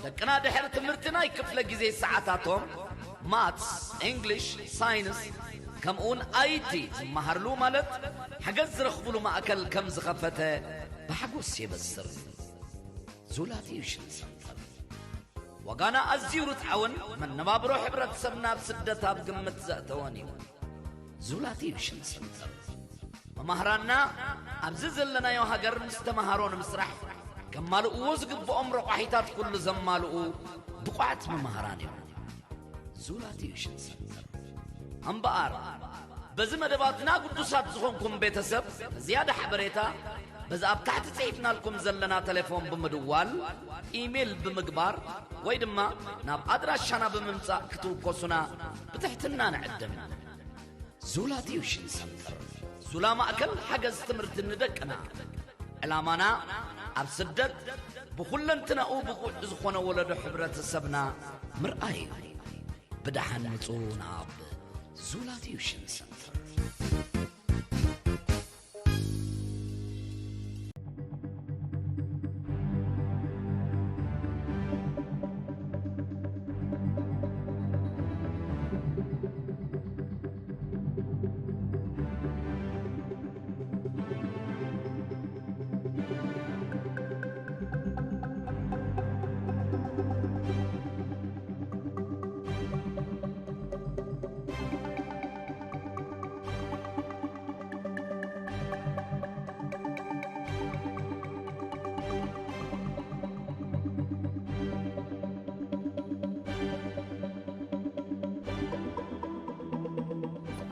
ደቅና ድሕሪ ትምህርቲ ናይ ክፍለ ግዜ ሰዓታቶም ማትስ፣ እንግሊሽ፣ ሳይንስ፣ ከምኡውን ኣይቲ ዝመሃርሉ ማለት ሓገዝ ዝረኽብሉ ማእከል ከም ዝኸፈተ ብሓጎስ የበስር። ዙላ ቲዩሽን ሰንተር። ዋጋና ኣዝዩ ርትዓውን መነባብሮ ሕብረተሰብና ኣብ ስደት ኣብ ግምት ዘእተወን እዩ። ዙላ ቲዩሽን ሰንተር። መማህራንና ኣብዚ ዘለናዮ ሃገር ምስ ተመሃሮ ንምስራሕ ከማልእዎ ዝግብኦም ረቋሒታት ኩሉ ዘማልኡ ብቑዓት መማህራን እዮም። ዙላ ቲዩሽን ሰንተር። እምበኣር፣ በዚ መደባትና ግዱሳት ዝኾንኩም ቤተሰብ፣ ንዝያዳ ሓበሬታ በዚ ኣብ ታሕቲ ጽሒፍናልኩም ዘለና ቴሌፎን ብምድዋል፣ ኢሜይል ብምግባር፣ ወይ ድማ ናብ ኣድራሻና ብምምጻእ ክትውከሱና ብትሕትና ንዕድም። ዙላ ቲዩሽን ሰንተር። ዙላ ማእከል ሓገዝ ትምህርቲ ንደቅና። ዕላማና ኣብ ስደት ብኹለንትናኡ ብቑዕ ዝኾነ ወለዶ ሕብረተሰብና ምርኣይ እዩ። ብደሓን ምጹ ናብ ዙላ ቲዩሽን ሰንተር።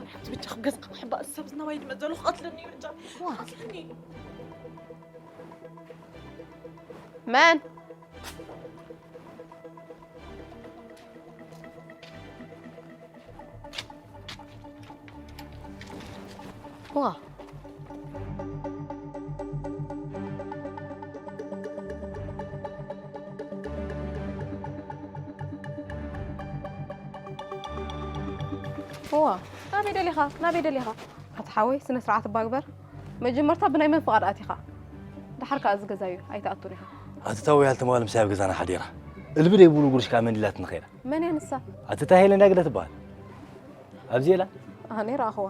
ሓንቲ ብቻ ክገዝእ ካብ ሕባእ ሰብ ዝናባይ ድመ ዘሎ ክቐትለኒ እዩ ብቻ። ዋ። ክቐትለኒ። መን? ዋ። ዋ፣ ናበይ ደሊኻ? ናበይ ደሊኻ? ኣቲ ሓወይ፣ ስነ ስርዓት እባ ግበር። መጀመርታ ብናይ መን ፍቓድ ኣቲኻ? ደሓር ከኣ እዚ ገዛ እዩ፣ ኣይትኣቱን ኢኻ። ኣቲ ታዊ ያልተማል ምሳይ ኣብ ገዛና ሓዲራ። እልቢ ደይብሉ ጉርሽ ከኣ መን ኢላትኒ ኸይዳ? መን እያ ንሳ? ኣቲ ታሄለ እንዳ ግደ ትበሃል። ኣብዚ የላ? ኣነ ረኣኽዋ።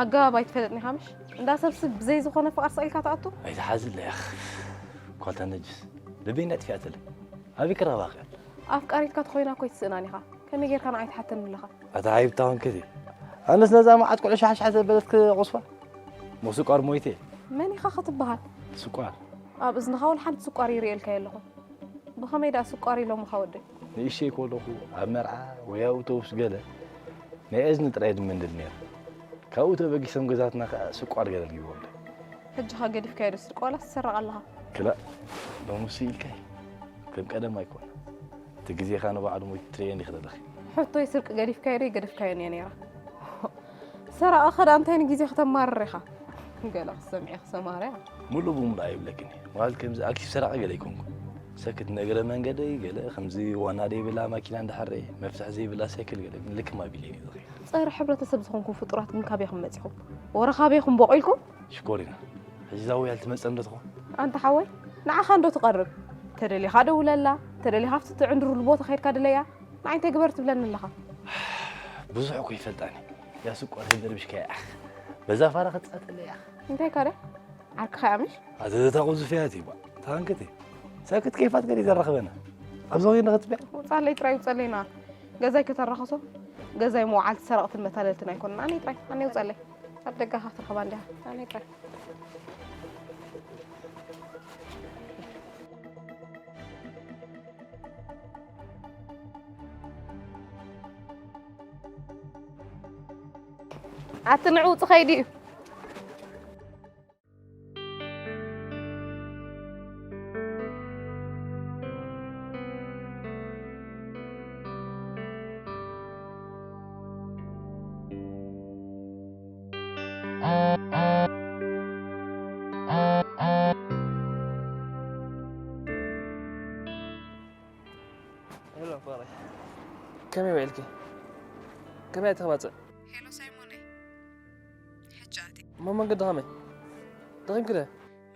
ኣገባብ ኣይትፈልጥን ኢኻ ምሽ? እንዳ ሰብሲ ብዘይ ዝኾነ ፍቓድ ሰቒልካ ትኣቱ? ኣይትሓዝለይ ያኽ። ኳልታ ነጅስ። ልበይ እንዳ ጥፊኣትለይ። ኣበይ ክረኽባ ክእል? ኣፍቃሪትካ ተኾይና እኮ ኣይትስእናን ኢኻ። ከመይ ጌርካ ንዓይ ትሓተኒ ኣለኻ? ኣታ ሃይብታ ኮንክቲ። ኣነስ ነዛ መዓት ኩዕሻሕሻሕ ዘበለት ክቑስፋ። ሞስቋር ሞይተ። መን ኢኻ ክትበሃል? ስቋር። ኣብ እዝንኻ ወላ ሓንቲ ስቋር ይርእየልካ የለኹ። ብኸመይ ደኣ ስቋር ኢሎምኻ ወደይ? ንእሽተይ ከለኹ ኣብ መርዓ ወይ ኣብ ኣውቶቡስ ገለ ናይ እዝኒ ጥራይ ድመንድል ነይረ። ካብኡ ተበጊሶም ገዛትና ከኣ ስቋር ገለ ልጊቦምለይ። ሕጂ ኸ ገዲፍካዮ ዶ ስርቂ ዋላስ ትስረቕ ኣለኻ? ክላእ፣ ሎምስ ኢልካይ። ከም ቀደም ኣይኮነ። እቲ ግዜኻ ንባዕሉ ሞይቱ ትርእዮ እንዲኺ ዘለኺ። ሕቶይ ስርቂ ገዲፍካዮ ዶ ኣይገደፍካዮን እያ ነይራ። ሰራቒ ኸ ደኣ እንታይ ንግዜ ከተማርር ኢኻ? ገለ ክሰምዕ ክሰማርያ። ሙሉእ ብሙሉእ ኣይብለክን እየ። ማለት ከምዚ ኣክቲቭ ሰራቒ ገለ ኣይኮንኩን። ሰክት ንእግረ መንገደይ ገለ ከምዚ ዋና ዘይብላ ማኪና እንድሕር ርእየ፣ መፍትሕ ዘይብላ ሳይክል ገለ ግን ልክም ኣቢለ እየ ዝኸይድ። ጸረ ሕብረተሰብ ዝኾንኩም ፍጡራት ግን ካበይኹም መጺኹም? ወረ ካበይኹም ቦቒልኩም? ሽኮሪና፣ ሕጂ እዛ ወያል ትመጸ እንዶ ትኾን? ኣንታ ሓወይ፣ ንዓኻ እንዶ ትቐርብ። ተደሊኻ ደውለላ፣ ተደሊኻ ኣብቲ ትዕንድሩሉ ቦታ ኸይድካ ድለያ። ንዓይ እንታይ ግበር ትብለኒ ኣለኻ? ብዙሕ እኮ ይፈልጣኒ። ያ ስቋር ተደርቢሽካ ያኽ። በዛ ፋራ ክትጻተለ ያኽ። እንታይ ካደ? ዓርክኻ እያ ምሽ? ኣዘዘታ ቁዙፍያት ይባ። ታንክቲ። ሰክት ከይፋት ገዲ ዘራኽበና። ኣብዚ ኾይና ክትብያ? ውጻለይ ጥራይ ውጸለይና። ገዛይ ከተራኸሶ? ገዛይ መውዓልቲ ሰረቕትን መታለልትን ኣይኮነን። ኣነ ጥራይ፣ ኣነ ውጻለይ። ኣብ ደገ ኢኻ ክትረኽባ እንዲኻ። ኣነ ጥራይ። ኣቲ ንዑ ውጽእ ኸይዱ እዩ። ሄሎ ፍቕረይ፣ ከመይ ውዒልኪ? ከመይ ኣቲ ክባጽዕ? ሄሎ ሳይሞነይ፣ ሕጂ ኣትየ። እሞ መንገዲ ከመይ? ደኺምኪ ዶ?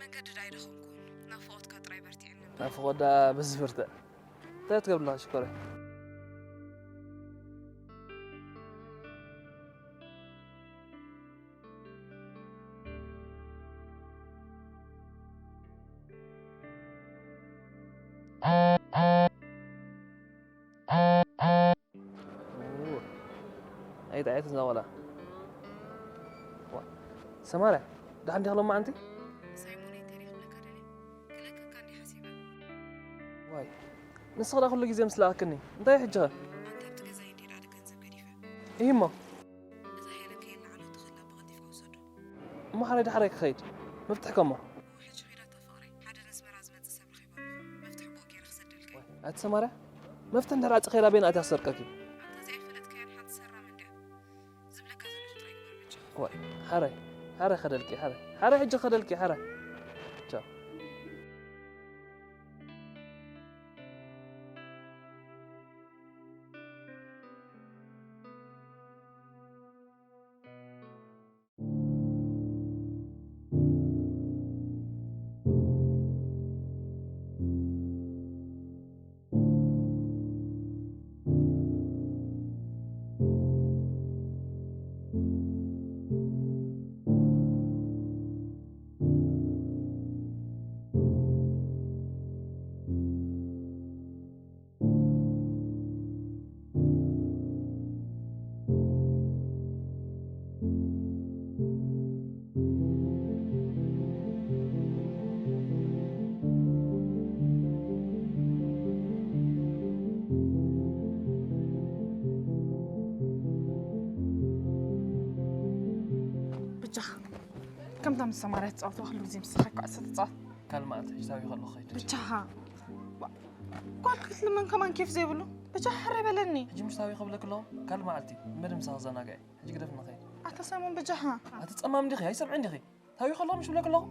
መንገዲ ዶ ኣይደኸምኩን፣ ናፍቖትካ ጥራይ በርቲዕኒ እምበር። ናፍቖት ደኣ በዚ ብርትዕ። እንታይ ትገብሪ ኣለኺ ሽኮረይ? ኣይጠዓየትን እዛ ቆልዓ። ዋ፣ ሰማርያ፣ ደሓን ዲኻ ሎማዓንቲ? ሳይሞነይ፣ እንታይ ደኣ ክብለካ ደልየ? ክለክካ እንዲ ሓሲበ። ዋይ፣ ንስኺ ደኣ ኩሉ ግዜ ምስ ለኣኽክኒ፣ እንታይ ሕጂ ኸ? ኣንታ ኣብቲ ገዛይ እንዲ ደኣ ገንዘብ ገዲፈ። እሂ እሞ? እዛ ሄለን ከየለዓሎ ተኸላ ብቐልጢፍካ ውሰዶ። እሞ ሓራይ ዳሕራይ ክኸይድ፣ መፍትሕ ከሞ? እሞ ሕጂ ኺዳ እታ ፍቕረይ፣ ሓደ ነስመራ ዝመጽእ ሰብ ረኺበ ኣለኹ። መፍትሕ ብኡ ገይረ ክሰደልካ እየ። ዋይ፣ ኣቲ ሰማርያ፣ መፍትሕ እንድሕር ዓጺኸያ ኣበይ ኣትያ ክሰርቀኪ? ኣንታ እዚኣ ኣይፈለጥካያን ሓንቲ ሰራም እንድያ። ዝብለካ ዘለኹ ጥራይ ግበር በጃኻ። ዋይ፣ ሓራይ፣ ሓራይ ኸደልኪ፣ ሓራይ። ሓራይ ሕጂ ኸደልኪ፣ ሓራይ። ቻው። ብቻ ከምታ ምስ ሰማርያ ትጻወትዋ ኩሉ ግዜ ምሳኻ ኩዕሶ ትጻወት። ካልእ መዓልቲ ሕጂ ታዊ ከለኹ ኸይድ። ብቻኻ። ዋ፣ ጓል ክትልመን ከማን ኬፍ ዘይብሉ። ብቻ ሕረ በለኒ። ሕጂ ምስ ታዊ ክብለክ ኣለኹ፣ ካልእ መዓልቲ እመዲ ምሳኻ ክዘናግዕ እየ። ሕጂ ግደፍ ንኸይድ። ኣታ ሳይሞን ብጃኻ። ኣቲ ጸማም ዲኺ? ኣይሰምዕን ዲኺ? ታዊ ከለኹ ምሽ ብለክ ኣለኹ።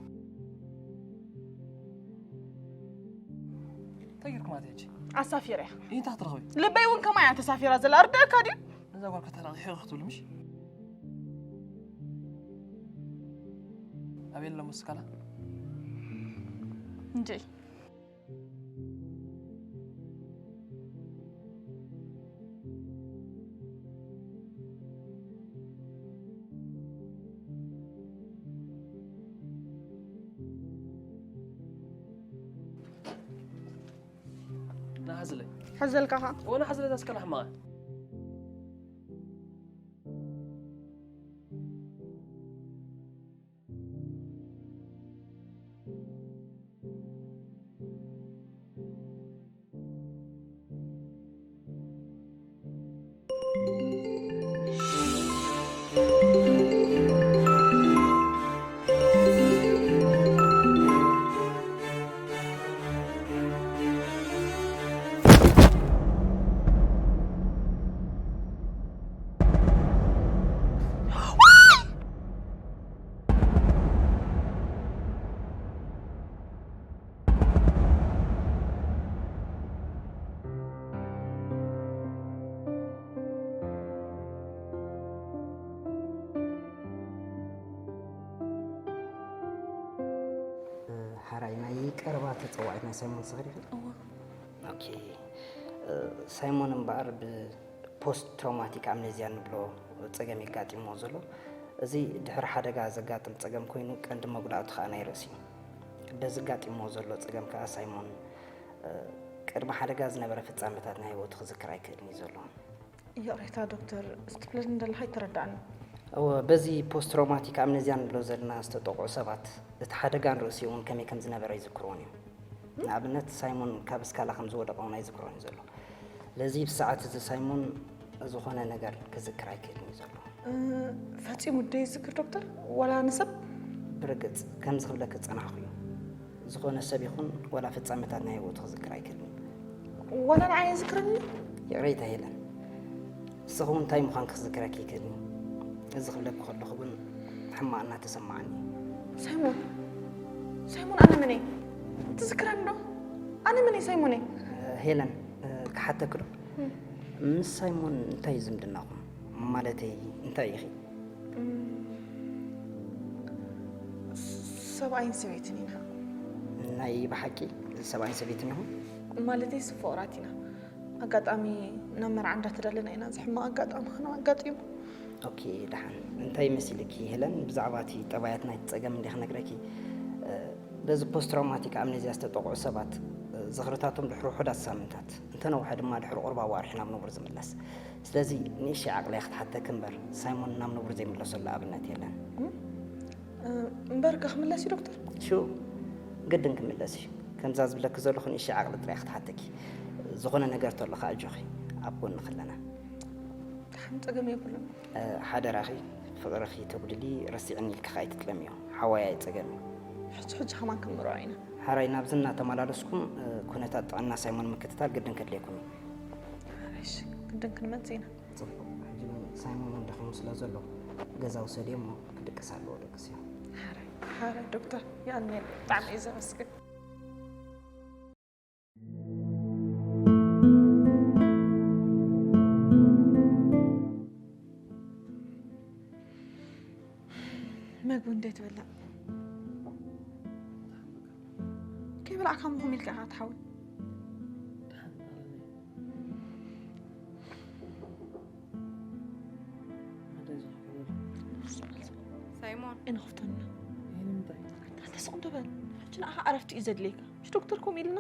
እንታይ ጌርኩም ኣቲ ሕጂ? ኣሳፊረ እያ። እንታይ ክትረኽቢ? ልበይ እውን ከማይ እያ ተሳፊራ ዘላ። ኣርዳእካ ድዩ? ነዛ ጓል ከተራቒ ሕቕ ክትብል ምሽ? ኣበይ ኣሎ ሙስካላ? እንጂ ናሓዝለይ። ሓዘልካ ኸ? ወና ሓዝለይ ታስከላ ሕማቐ። ቀረባ ተጸዋዒት ናይ ሳይሞን ስኽሪ ኢኺ? እወ። ኦኬ። እ፣ ሳይሞን እምበኣር ብፖስት ትራውማቲክ ኣምኔዝያ እንብሎ ጸገም የጋጢምዎ ዘሎ። እዚ ድሕሪ ሓደጋ ዘጋጥም ጸገም ኮይኑ፣ ቀንዲ መጉዳእቱ ከኣ ናይ ርእሲ እዩ። በዚ ኣጋጢምዎ ዘሎ ጸገም ከኣ ሳይሞን፣ እ፣ ቅድሚ ሓደጋ ዝነበረ ፍጻመታት ናይ ህይወቱ ክዝክር ኣይክእልን እዩ ዘሎ። ይቕሬታ ዶክተር፣ እዚ ትብለኒ ዘለኻ ኣይተረዳእንን። እወ፣ በዚ ፖስት ትራውማቲክ ኣምኔዝያ እንብሎ ዘለና ዝተጠቕዑ ሰባት፣ እቲ ሓደጋን ርእሲኡ እውን ከመይ ከም ዝነበረ ኣይዝክርዎን እዮም። ንኣብነት፣ ሳይሞን ካብ እስካላ ከም ዝወደቐ እውን ኣይዝክሮን እዩ ዘሎ። ለዚ ብሰዓት እዚ ሳይሞን ዝኾነ ነገር ክዝክር ኣይክእልን እዩ ዘሎ። እ፣ ፈጺሙ ደይዝክር ዶክተር? ዋላ ንሰብ? ብርግጽ፣ ከምዚ ክብለኪ ዝጸናሕኩ እዩ። ዝኾነ ሰብ ይኹን ዋላ ፍጻመታት ናይ ህይወቱ ክዝክር ኣይክእልን እዩ። ዋላ ንዓይ ኣይዝክረኒ? ይቕሬታ ሄለን፣ ንስኺ እውን እንታይ ምዃንኪ ክዝክረኪ ይክእልን እዩ። እዚ ክብለኪ ከለኹ ግን ሕማቕ እናተሰማዓኒ እዩ። ሳይሞን፣ ሳይሞን፣ ኣነ መን እየ? ትዝክረኒ ዶ? ኣነ መን እየ ሳይሞን እየ? ሄለን፣ ክሓተኪ ዶ? እም። ምስ ሳይሞን እንታይ እዩ ዝምድናኹም? ማለተይ እንታይ ኢኺ? እም፣ ሰብኣይን ሰበይትን ኢና። ናይ ብሓቂ ሰብኣይን ሰበይትን ኢኹም? ማለተይ ፍቑራት ኢና። ኣጋጣሚ ናብ መርዓ እንዳተዳለና ኢና እዚ ሕማቕ ኣጋጣሚ ከነው ኣጋጢሙ። ኦኬ፣ ደሓን። እንታይ መሲልኪ ሄለን፣ ብዛዕባ እቲ ጠባያት ናይቲ ጸገም እንዲየ ክነግረኪ። እ፣ በዚ ፖስት ትራውማቲክ ኣምኔዝያ ዝተጠቕዑ ሰባት፣ እ፣ ዝኽርታቶም ድሕሪ ውሑዳት ሳምንታት፣ እንተነውሐ ድማ ድሕሪ ቁሩብ ኣዋርሕ ናብ ንቡር ዝምለስ። ስለዚ ንእሽተይ ዓቕሊ እያ ክትሓተኪ እምበር፣ ሳይሞን ናብ ንቡር ዘይምለሰሉ ኣብነት የለን። እም? እ፣ እምበር ከ ክምለስ እዩ ዶክተር? ሹ፣ ግድን ክምለስ እዩ። ከምዛ ዝብለኪ ዘለኹ ንእሽተይ ዓቕሊ ጥራይ ክትሓተኪ። ዝኾነ ነገር ተሎ ከኣ ኣጆኺ፣ ኣብ ጎንኺ ኣለና። ደሓን፣ ጸገም የብሉን። እ፣ ሓደራኺ፣ ፍቕርኺ ተጉድሊ፣ ረሲዕኒ ኢልኪ ከኣ ኣይትጥለምዮ። ሓዋይ ኣይጸገም እዩ። ሕጂ ሕጂ ከማን ክንምርዖ ኢና። ሓራይ ናብዚ እናተመላለስኩም፣ እ፣ ኩነታት ጥዕና ሳይሞን ምክትታል ግድን ከድልየኩም እዩ። ሓራይ፣ እሺ፣ ግድን ክንመጽእ ኢና። ጽቡቕ። ሕጂ ግን ሳይሞን እውን ደኺሙ ስለ ዘሎ ገዛ ውሰድዮ እሞ ክድቅስ ኣለዎ፣ ደቅስዮ። ሓራይ፣ ሓራይ ዶክተር፣ የቐንየለይ። ብጣዕሚ እየ ዘመስግን። መግቢ እንዴት በላ? ከይበላዕካ ምኹም ኢልካ ኢኻ ትሓዊ። ሳይሞን። እንኽፍተና። ይሄ ንምንታይ? ኣንተ ስቕ እንዶ በል። ሕጂ ንዓኻ ዕረፍቲ እዩ ዘድልየካ። ምሽ ዶክተር ከምኡ ኢልና?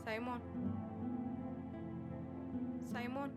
ሳይሞን። ሳይሞን።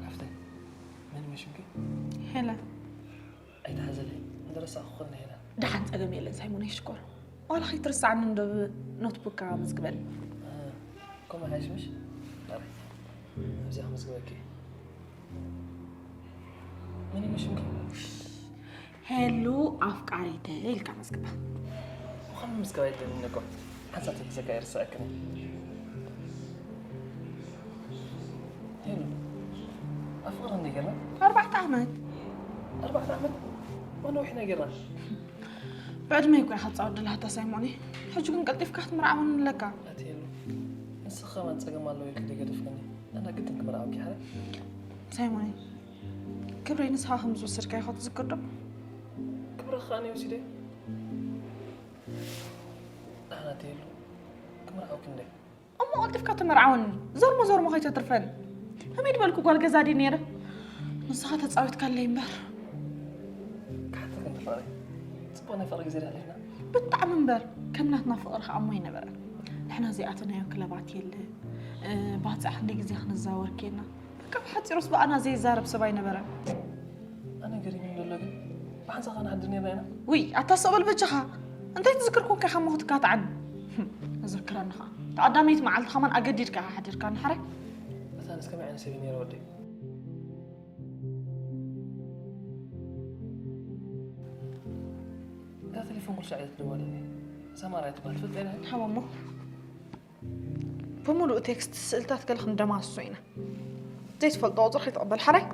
ሓፍተይ፣ መን እዩ ሽምኪ? ሄለን። ኣይትሓዘለይ፣ እንተረሳእኹ ክኾን ሄለን። ደሓን ጸገም የለን ሳይሞነይ ሽኮር። ዋላ ከይትርስዓኒ እንዶ ብኖትቡክካ መዝግበኒ። እ፣ ከምኡ ይሓይሽ ምሽ? ኣረ፣ ኣብዚኣ ክመዝግበኪ። መን እዩ ሽምኪ? ሄሉ ኣፍቃሪተይ ኢልካ መዝግባ። ምዃኑ ምዝጋብ ኣይደልን እኮ። ሓንሳብ ተሒዘካ ይርስዐክን እዩ። ሄሉ፣ ኣብ ፍቕሪ ክንደይ ጌርና? ኣርባዕተ ዓመት። ኣርባዕተ ዓመት? ዋና ነዊሕና ጌርና። ብዕድመ እኮ ኢኻ ትጻወት ዘለኻ ሳይሞኒ። ሕጂ ግን ቀልጢፍካ ክትምርዓወኒ ኣለካ። ኣቲ ሄሉ፣ ንስኺ ከማን ጸገም ኣለዎ ኢልኪ ዶ ገደፍክኒ? ኣነ ግድን ክምርዓወኪ ሓረ። ሳይሞኒ፣ ክብረይ ንስኻ ከም ዝወሰድካዮ ኢኻ ትዝክር ዶ? ክብረኺ ከኣ ኣነ ወሲደ? ደሓን ኣቲ ሄሉ፣ ክምርዓወኪ እንደ። እሞ ቀልጢፍካ ተመርዓወኒ፣ ዞርሞ ዞርሞ ከይተትርፈኒ። ከመይ ድበልኩ ጓል ገዛ ድየ ነይረ? ንስኻ ተጻዊትካለይ እምበር። ክሓተኪ እንተ ፍቕረይ፣ ጽቡቕ ናይ ፍቕሪ ግዜ ዶ ኣሕሊፍና? ብጣዕሚ እምበር ከም ናትና ፍቕሪ ከኣ እሞ ኣይነበረን። ንሕና ዘይኣተናዮ ክለባት የለ። እ፣ ባጽዕ ክንደይ ግዜ ክንዛወር ኬና። በቃ ብሓጺሩስ ብኣና ዘይዛረብ ሰብ ኣይነበረን። ኣነ ገሪሙኒ ዘሎ ግን ብሓንሳእ ከነሓድር ነርና ኢና። ውይ ኣታ ስቕ በል በጃኻ። እንታይ ትዝክር ኮንካ ኢኻ እሞ ክትካትዓኒ? ህም፣ እዝክረኒ ኸኣ። እታ ቀዳመይቲ መዓልቲ ከማን ኣገዲድካ ኢኻ ሓዲርካኒ ሓራይ። ኣታ ኣነስ ከመይ ዓይነት ሰብ እየ ነይረ ወደይ? እዛ ቴሌፎን ኩሉ ሳዕ እያ ትድወለኒ። ሰማራ እያ ትበሃል፣ ትፈልጥ ኢኻ? ሃቦ እሞ። ብምሉእ ቴክስት ስእልታት ገለ ክንደማስሶ ኢና። ዘይትፈልጦ ቁጽሪ ከይትቕበል ሓራይ።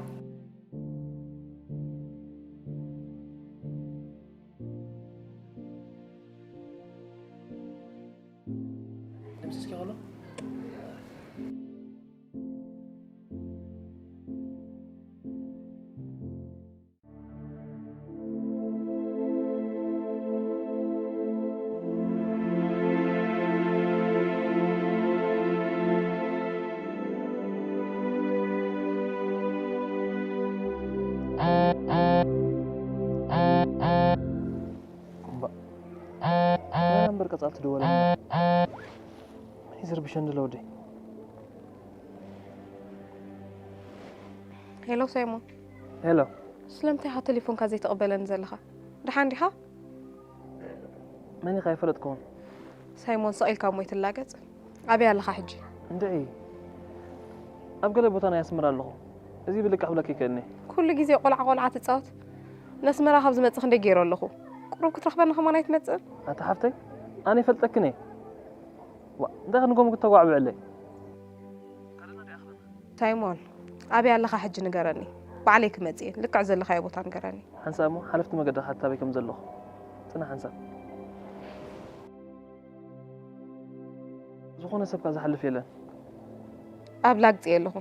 ደምሲስኪ ከሎ? እምባ፣ ናይ ነምበር ቀጻል ትድወለኒ። መን እዩ ዝርብሸኒ ዘሎ ወደይ? ሄሎ ሳይሞን። ሄሎ። ስለምንታይ ኢኻ ቴሌፎንካ ዘይትቕበለኒ ዘለኻ? ደሓን ዲኻ? መን ኢኻ? ኣይፈለጥኩዎን። ሳይሞን፣ ስቕ ኢልካ እሞ ኣይትላገጽ። ኣበይ ኣለኻ ሕጂ? እንድዒ፣ ኣብ ገለ ቦታ ናይ ኣስመራ ኣለኹ። እዚ ብልቃሕ ክብለኪ ይክእልኒ። ኩሉ ግዜ ቆልዓ ቆልዓ ትጻወት። ነስመራ ካብ ዝመጽእ ክንደይ ገይረ ኣለኹ። ቁሩብ ክትረኽበኒ ከማን ኣይትመጽእን? ኣታ ሓፍተይ፣ ኣነ ይፈልጠክን እየ። ዋ፣ እንታይ ክንጎም ክተጓዕብዕለይ? ሳይሞን፣ ኣበይ ኣለኻ ሕጂ ንገረኒ። ባዕለይ ክመጽእ እየ። ልክዕ ዘለኻዮ ቦታ ንገረኒ። ሓንሳብ እሞ ሓለፍቲ መገዲ ኣበይ ከም ዘለኹ። ጽናሕ ሓንሳብ። ዝኾነ ሰብካ ዝሓልፍ የለን። ኣብ ላግጺ ኣለኹ።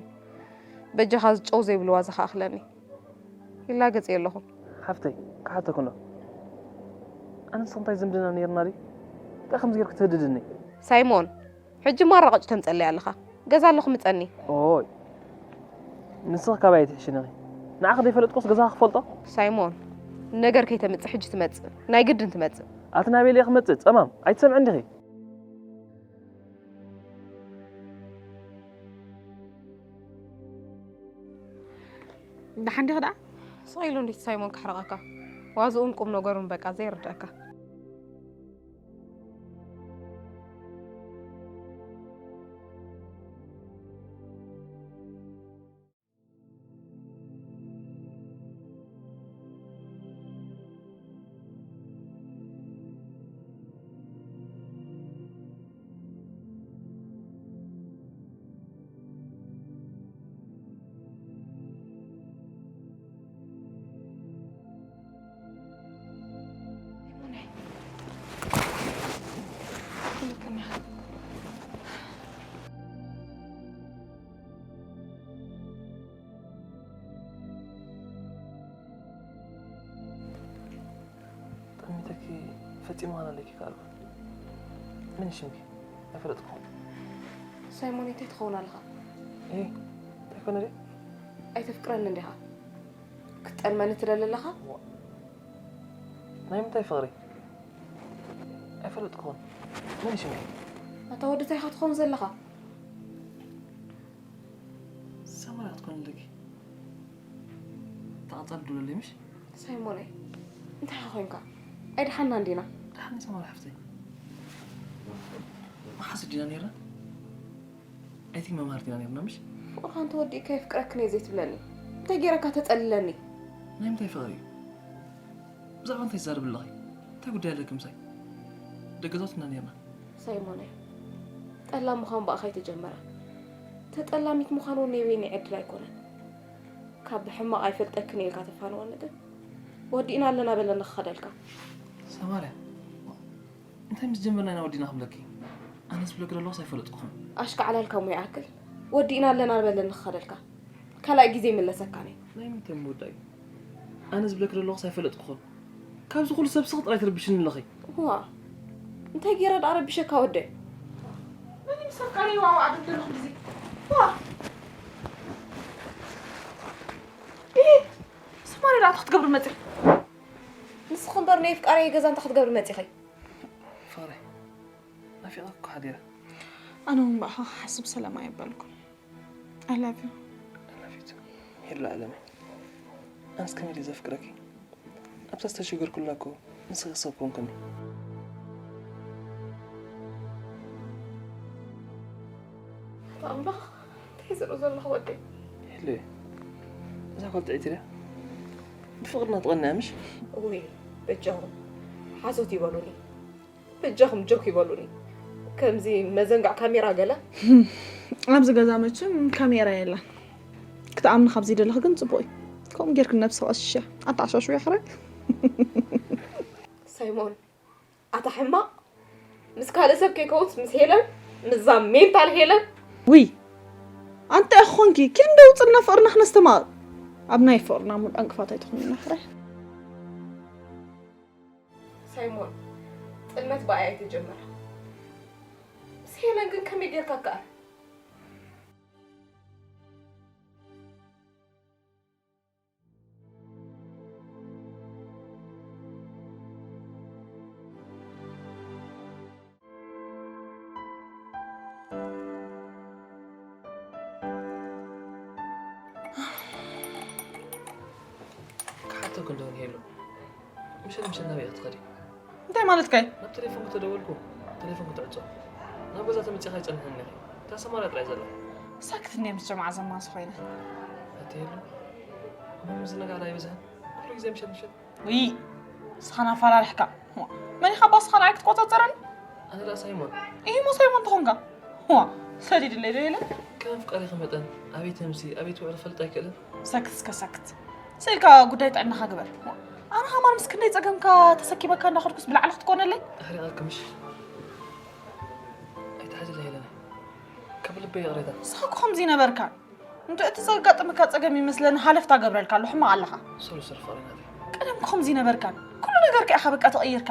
በጃኻ ዝጨው ዘይብሉ ዋዛ ከኣኽለኒ። ይላገጽ ኣለኹ። ሓፍተይ፣ ክሓተኩ እንዶ። ኣነ ንስኺ እንታይ ዝምድና ነይርና ድዩ? እንታይ ከምዚ ጌርኪ ትህድድኒ? ሳይሞን፣ ሕጂ ማራቐጭ ተምጸለይ ኣለኻ። ገዛ ኣለኹ ምጸኒ። ኦይ፣ ንስኺ ካባይ ኣይትሕሽን ኢኺ። ንዓኺ ዘይፈለጥኩስ ገዛኺ ክፈልጦ? ሳይሞን፣ ነገር ከይተምጽእ ሕጂ ትመጽእ። ናይ ግድን ትመጽእ። ኣቲ ናበይ ኢለ ክመጽእ? ጸማም፣ ኣይትሰምዕን ዲኺ? ደሓን ዲኺ ደኣ? ስቕ ኢሉ እንዴት ሳይሞን ክሕርቐካ? ዋዝኡን ቁም ነገሩን በቃ ዘይርድኣካ። ጠሚተኪ ፈጺሙ ዋላ ኣለኪ ከኣ ኣልኩ። መን እዩ ሽምኪ? ኣይፈለጥኩኹም። ሳይሞን፣ እንታይ ትኸውን ኣለኻ? ኤ፣ እንታይ ኮነ ድየ? ኣይተፍቅረንን ዲኻ? ክትጠልመኒ ትደሊ ኣለኻ? ዋ፣ ናይ ምንታይ ፍቕሪ? ኣይፈለጥኩኹን። መን እዩ ሽምኪ? ኣታ ወዲ እንታይ ኢኻ ትኸውን ዘለኻ? ሰማራ ክትኮኒ ኣለኪ። ተቐጻሊ ድለለይ ምሽ? ሳይሞነይ፣ እንታይ ኢኻ ኮይንካ? ኣይደሓንና እንዲና? ደሓን ሰማራ ሓፍተይ። መሓስ ዲና ነይርና? ኣይ ቲንክ መምሃርቲ ኢና ነርና ምሽ? ፍቕርኻ እንተወዲእካ የፍቅረክን እየ ዘይትብለኒ? እንታይ ገይረካ ተጸልለኒ? ናይ ምንታይ ፍቕሪ እዩ? ብዛዕባ እንታይ ትዛረቢ ኣለኺ? እንታይ ጉዳይ ኣለኪ ምሳይ? ደገ ዛውትና ነርና። ሳይሞነይ፣ ጠላም ምዃን ብኣኻ ኣይተጀመረን። ተጠላሚት ምዃን እውን ናይ በይነይ ዕድል ኣይኮነን። ካብ ብሕማቕ ኣይፈልጠክን እየ ኢልካ ተፋንወኒ ግን ወዲእና ኣለና በለኒ ክኸደልካ። ሰማርያ፣ እንታይ ምስ ጀመርና ኢና ወዲና ክብለኪ? ኣነ ዝብለኪ ዘለኹስ ኣይፈለጥኩኹን። ኣሽካዕላልካ እሞ ይኣክል። ወዲእና ኣለና በለኒ ክኸደልካ። ካልኣይ ግዜ ይምለሰካን እየ። ናይ ምንታይ ምውዳእ እዩ? ኣነ ዝብለኪ ዘለኹስ ኣይፈለጥኩኹን። ካብዚ ኩሉ ሰብ ስኺ ጥራይ ትርብሽኒ ኣለኺ። ዋ፣ እንታይ ገይረ ደኣ ረቢሸካ ወደይ? መን እዩ ምስ ኣፍቃሪ ዋዋ ኣደብ ዘለኹ ግዜ? ዋ! ኢሂ! ሰማሪ ደኣ እንታይ ክትገብሪ መፂኺ? ንስኺ እምበር ናይ ኣፍቃሪየ ገዛ እንታይ ክትገብሪ መፂኺ? እኮ ሓዲረ። ኣነ እውን ብኣኻ ክሓስብ ሰላም ኣየበልኩን። I love you። ኣላፊት ሄሉ ዓለመይ፣ ኣነስ ከመይ ድየ ዘፍቅረኪ? ኣብታ ዝተሸገርኩላ እኮ ንስኺ ሰብ ኮንኩኒ። ኣምላኽ እንታይ ዝርኢ ዘለኹ ወደይ? ሄሉ፣ እዛ ጓል ጥዕይቲ ድያ? ብፍቕርና ትቐንያ ምሽ? እውይ በጃኹም ሓሶት ይበሉኒ፣ በጃኹም ጆክ ይበሉኒ። ከምዚ መዘንግዕ ካሜራ ገለ ኣብዚ ገዛ መቸም ካሜራ የለን። ክትኣምኒ ካብ ዘይደለኺ ግን ጽቡቕ እዩ። ከምኡ ጌርክ ነብሲ ቀሽሻ ኣተዓሻሽው ያኽረ። ሳይሞን ኣታ ሕማቕ ምስ ካልእ ሰብ ከይከውንስ ምስ ሄለን ምስዛ ሜንታል ሄለን ውይ ኣንተ እኾንኪ ኪን ደውፅልና ፍቕርና ክነስተማቕ ኣብ ናይ ፍቕርና ሙድ ዕንቅፋት ኣይትኹንና ሕረ። ሳይሞን ጥልመት ብኣይ ኣይተጀመረ። ምስ ሄለን ግን ከመይ ጌርካ ከኣ ክሓተኩ እንደሆን ሄሉ፣ ምሸት ምሸት ናበይ ኢኺ ትኸዲ? እንታይ ማለትካ እዩ? ናብ ቴሌፎን ከተደወልኩ ቴሌፎን ክትዕጾ፣ ናብ ገዛ ተመጺኻ ኣይጸንሕን ኢኺ። እታ ሰማርያ ጥራይ ዘላ። ሳክት እንደ ምስ ጀማዓ ዘማስ ኮይነ ኣቲ ሄሉ፣ እሞ ምዝንጋዕ ኣይብዝሕን? ኩሉ ግዜ ምሸት ምሸት ውይ ንስኻን ኣፈራሪሕካ። መን ኢኻ ባስኻ ንዓይ ክትቆጻጸረኒ? ኣነ ደኣ ሳይሞን። ኢሂሞ ሳይሞን ተኾንካ ዋ ሰዲድለይ ዶ የለን? ከም ኣፍቃሪኺ መጠን ኣበይ ተምሲ ኣበይ ትውዕል ክፈልጥ ኣይክእልን። ሰክት እስከ ሰክት ስኢልካ ጉዳይ ጥዕናኻ ግበር። ኣነ ሃማር ምስ ክንደይ ጸገምካ ተሰኪመካ እንዳኸድኩስ ብላዕሊ ክትኮነለይ? ኣሕሪቐኪ ምሽ? ኣይትሓዝለይ ሄለነ፣ ካብ ልበይ ይቕሬታ። ንስኻ እኮ ከምዚ ነበርካ። እንተ እቲ ዘጋጠመካ ጸገም ይመስለኒ ሃለፍታ ገብረልካ ኣሎ ሕማቕ ኣለኻ። ሰሉ ሰሉ ፍቕሪ ናተይ። ቀደም ከምዚ ነበርካን ኩሉ ነገርካ ኢኻ በቃ ተቐይርካ።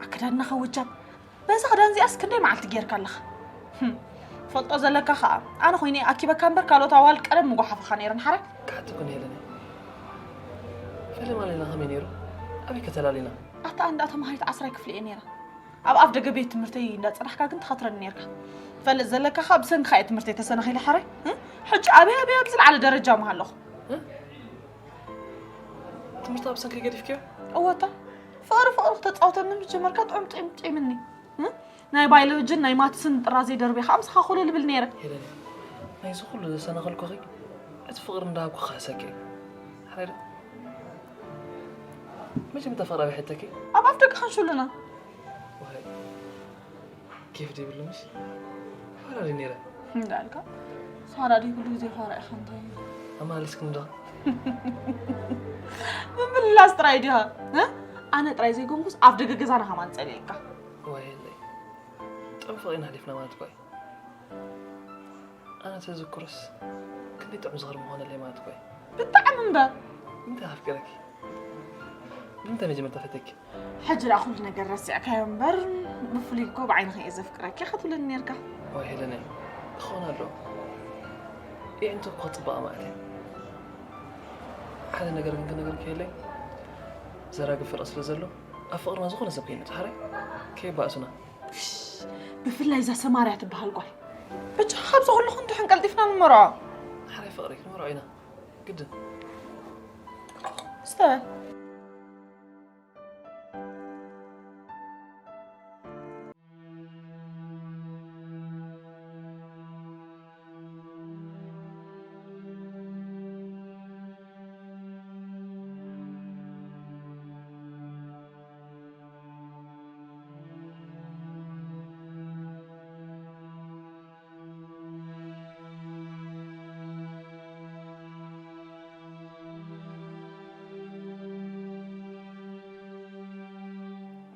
ኣከዳድናኻ ወጃብ። በዛ ክዳን እዚኣስ ክንደይ መዓልቲ ጌርካ ኣለኻ? ህም፣ ፈልጦ ዘለካ ኸኣ ኣነ ኮይነ ኣኪበካ እምበር ካልኦት ኣዋልድ ቀደም ምጓሓፋኻ ነይረን ሓራይ። ክሓተኩ ነይረኒ። ፈለማ ሌላ ከመይ ነይሩ? ኣበይ ከተላሊና? ኣታ እንዳ ተማሃሪት ዓስራይ ክፍሊ እየ ነይረ። ኣብ ኣፍ ደገ ቤት ትምህርተይ እንዳጸናሕካ ግን ትኸትረኒ ነይርካ። ትፈልጥ ዘለካ ኸኣ ብሰንክኻ እየ ትምህርተይ ተሰናኺለ ሓራይ። ህም፣ ሕጂ ኣበይ ኣበይ ኣብ ዝለዓለ ደረጃ ምሃለኹ። ትምህርቲ ኣብ ሰንከይ ገዲፍክዮ? እወታ ፍቕሪ ፍቕሪ ክተጻውተኒ ምስ ጀመርካ ጥዑም ጢም ጢምኒ። እም? ናይ ባዮሎጅን ናይ ማትስን ጥራዘይ ደርቢኻ ምሳኻ ኮለል እብል ነይረ። ሄለኒ፣ ናይዚ ኩሉ ዘሰናኸልኩኺ እቲ ፍቕሪ እንዳሃብኩ ክኽሕሰኪ እየ። ሓራይ ዶ? መጀመርታ ፍቕሪ ኣበይ ሕተኪ? ኣብ ኣፍ ደገ ከንሽሉና። ዋይ፣ ኬፍ ዘይብሉ ምሽ? ፋራ ድየ ነይረ? እንዳልካ ፋራ ድዩ ኩሉ ግዜ ፋራ ኢኻ እንታይ እዩ? ኣማሊስክኒ ዶ? ምምላስ ጥራይ ዲኻ? እ? ኣነ ጥራይ ዘይኮንኩስ ኣፍ ደገ ገዛና ከማን ጸሊእካ። ዋይ የለይ። ጥዑም ፍቕሪ ኢና ሓሊፍና ማለት እኮ እዩ። ኣነ ተዝክሮስ ክንደይ ጥዑም ዝኽሪ ምኾነለይ ማለት እኮ እዩ። ብጣዕሚ እምበር። እንታይ ኣፍቂረኪ? ብምንታይ መጀመርታ ፈተኪ? ሕጂ ደኣ ኩሉ ነገር ረሲዕካዮ እምበር ብፍሉይ እኮ ብዓይንኺ እየ ዘፍቅረኪ ኢኻ ትብለኒ ነይርካ። ዋይ ሄለነይ፣ ክኸውን ኣለዎ። የዒንቱ እኮ ጽባቐ ማለት እዩ። ሓደ ነገር ግን ክነግርኪ የለይ፣ ዘራግብ ፍቕሪ ስለ ዘሎ ኣብ ፍቕርና ዝኾነ ሰብ ከይነጽሓረ ከየባእሱና። ብፍላይ እዛ ሰማርያ ትበሃል ጓል። ብቻ ካብዚ ኩሉ ክንድሕን ቀልጢፍና ንመርዖ። ሓራይ ፍቕሪ ክንመርዖ ኢና ግድን። ስተበል።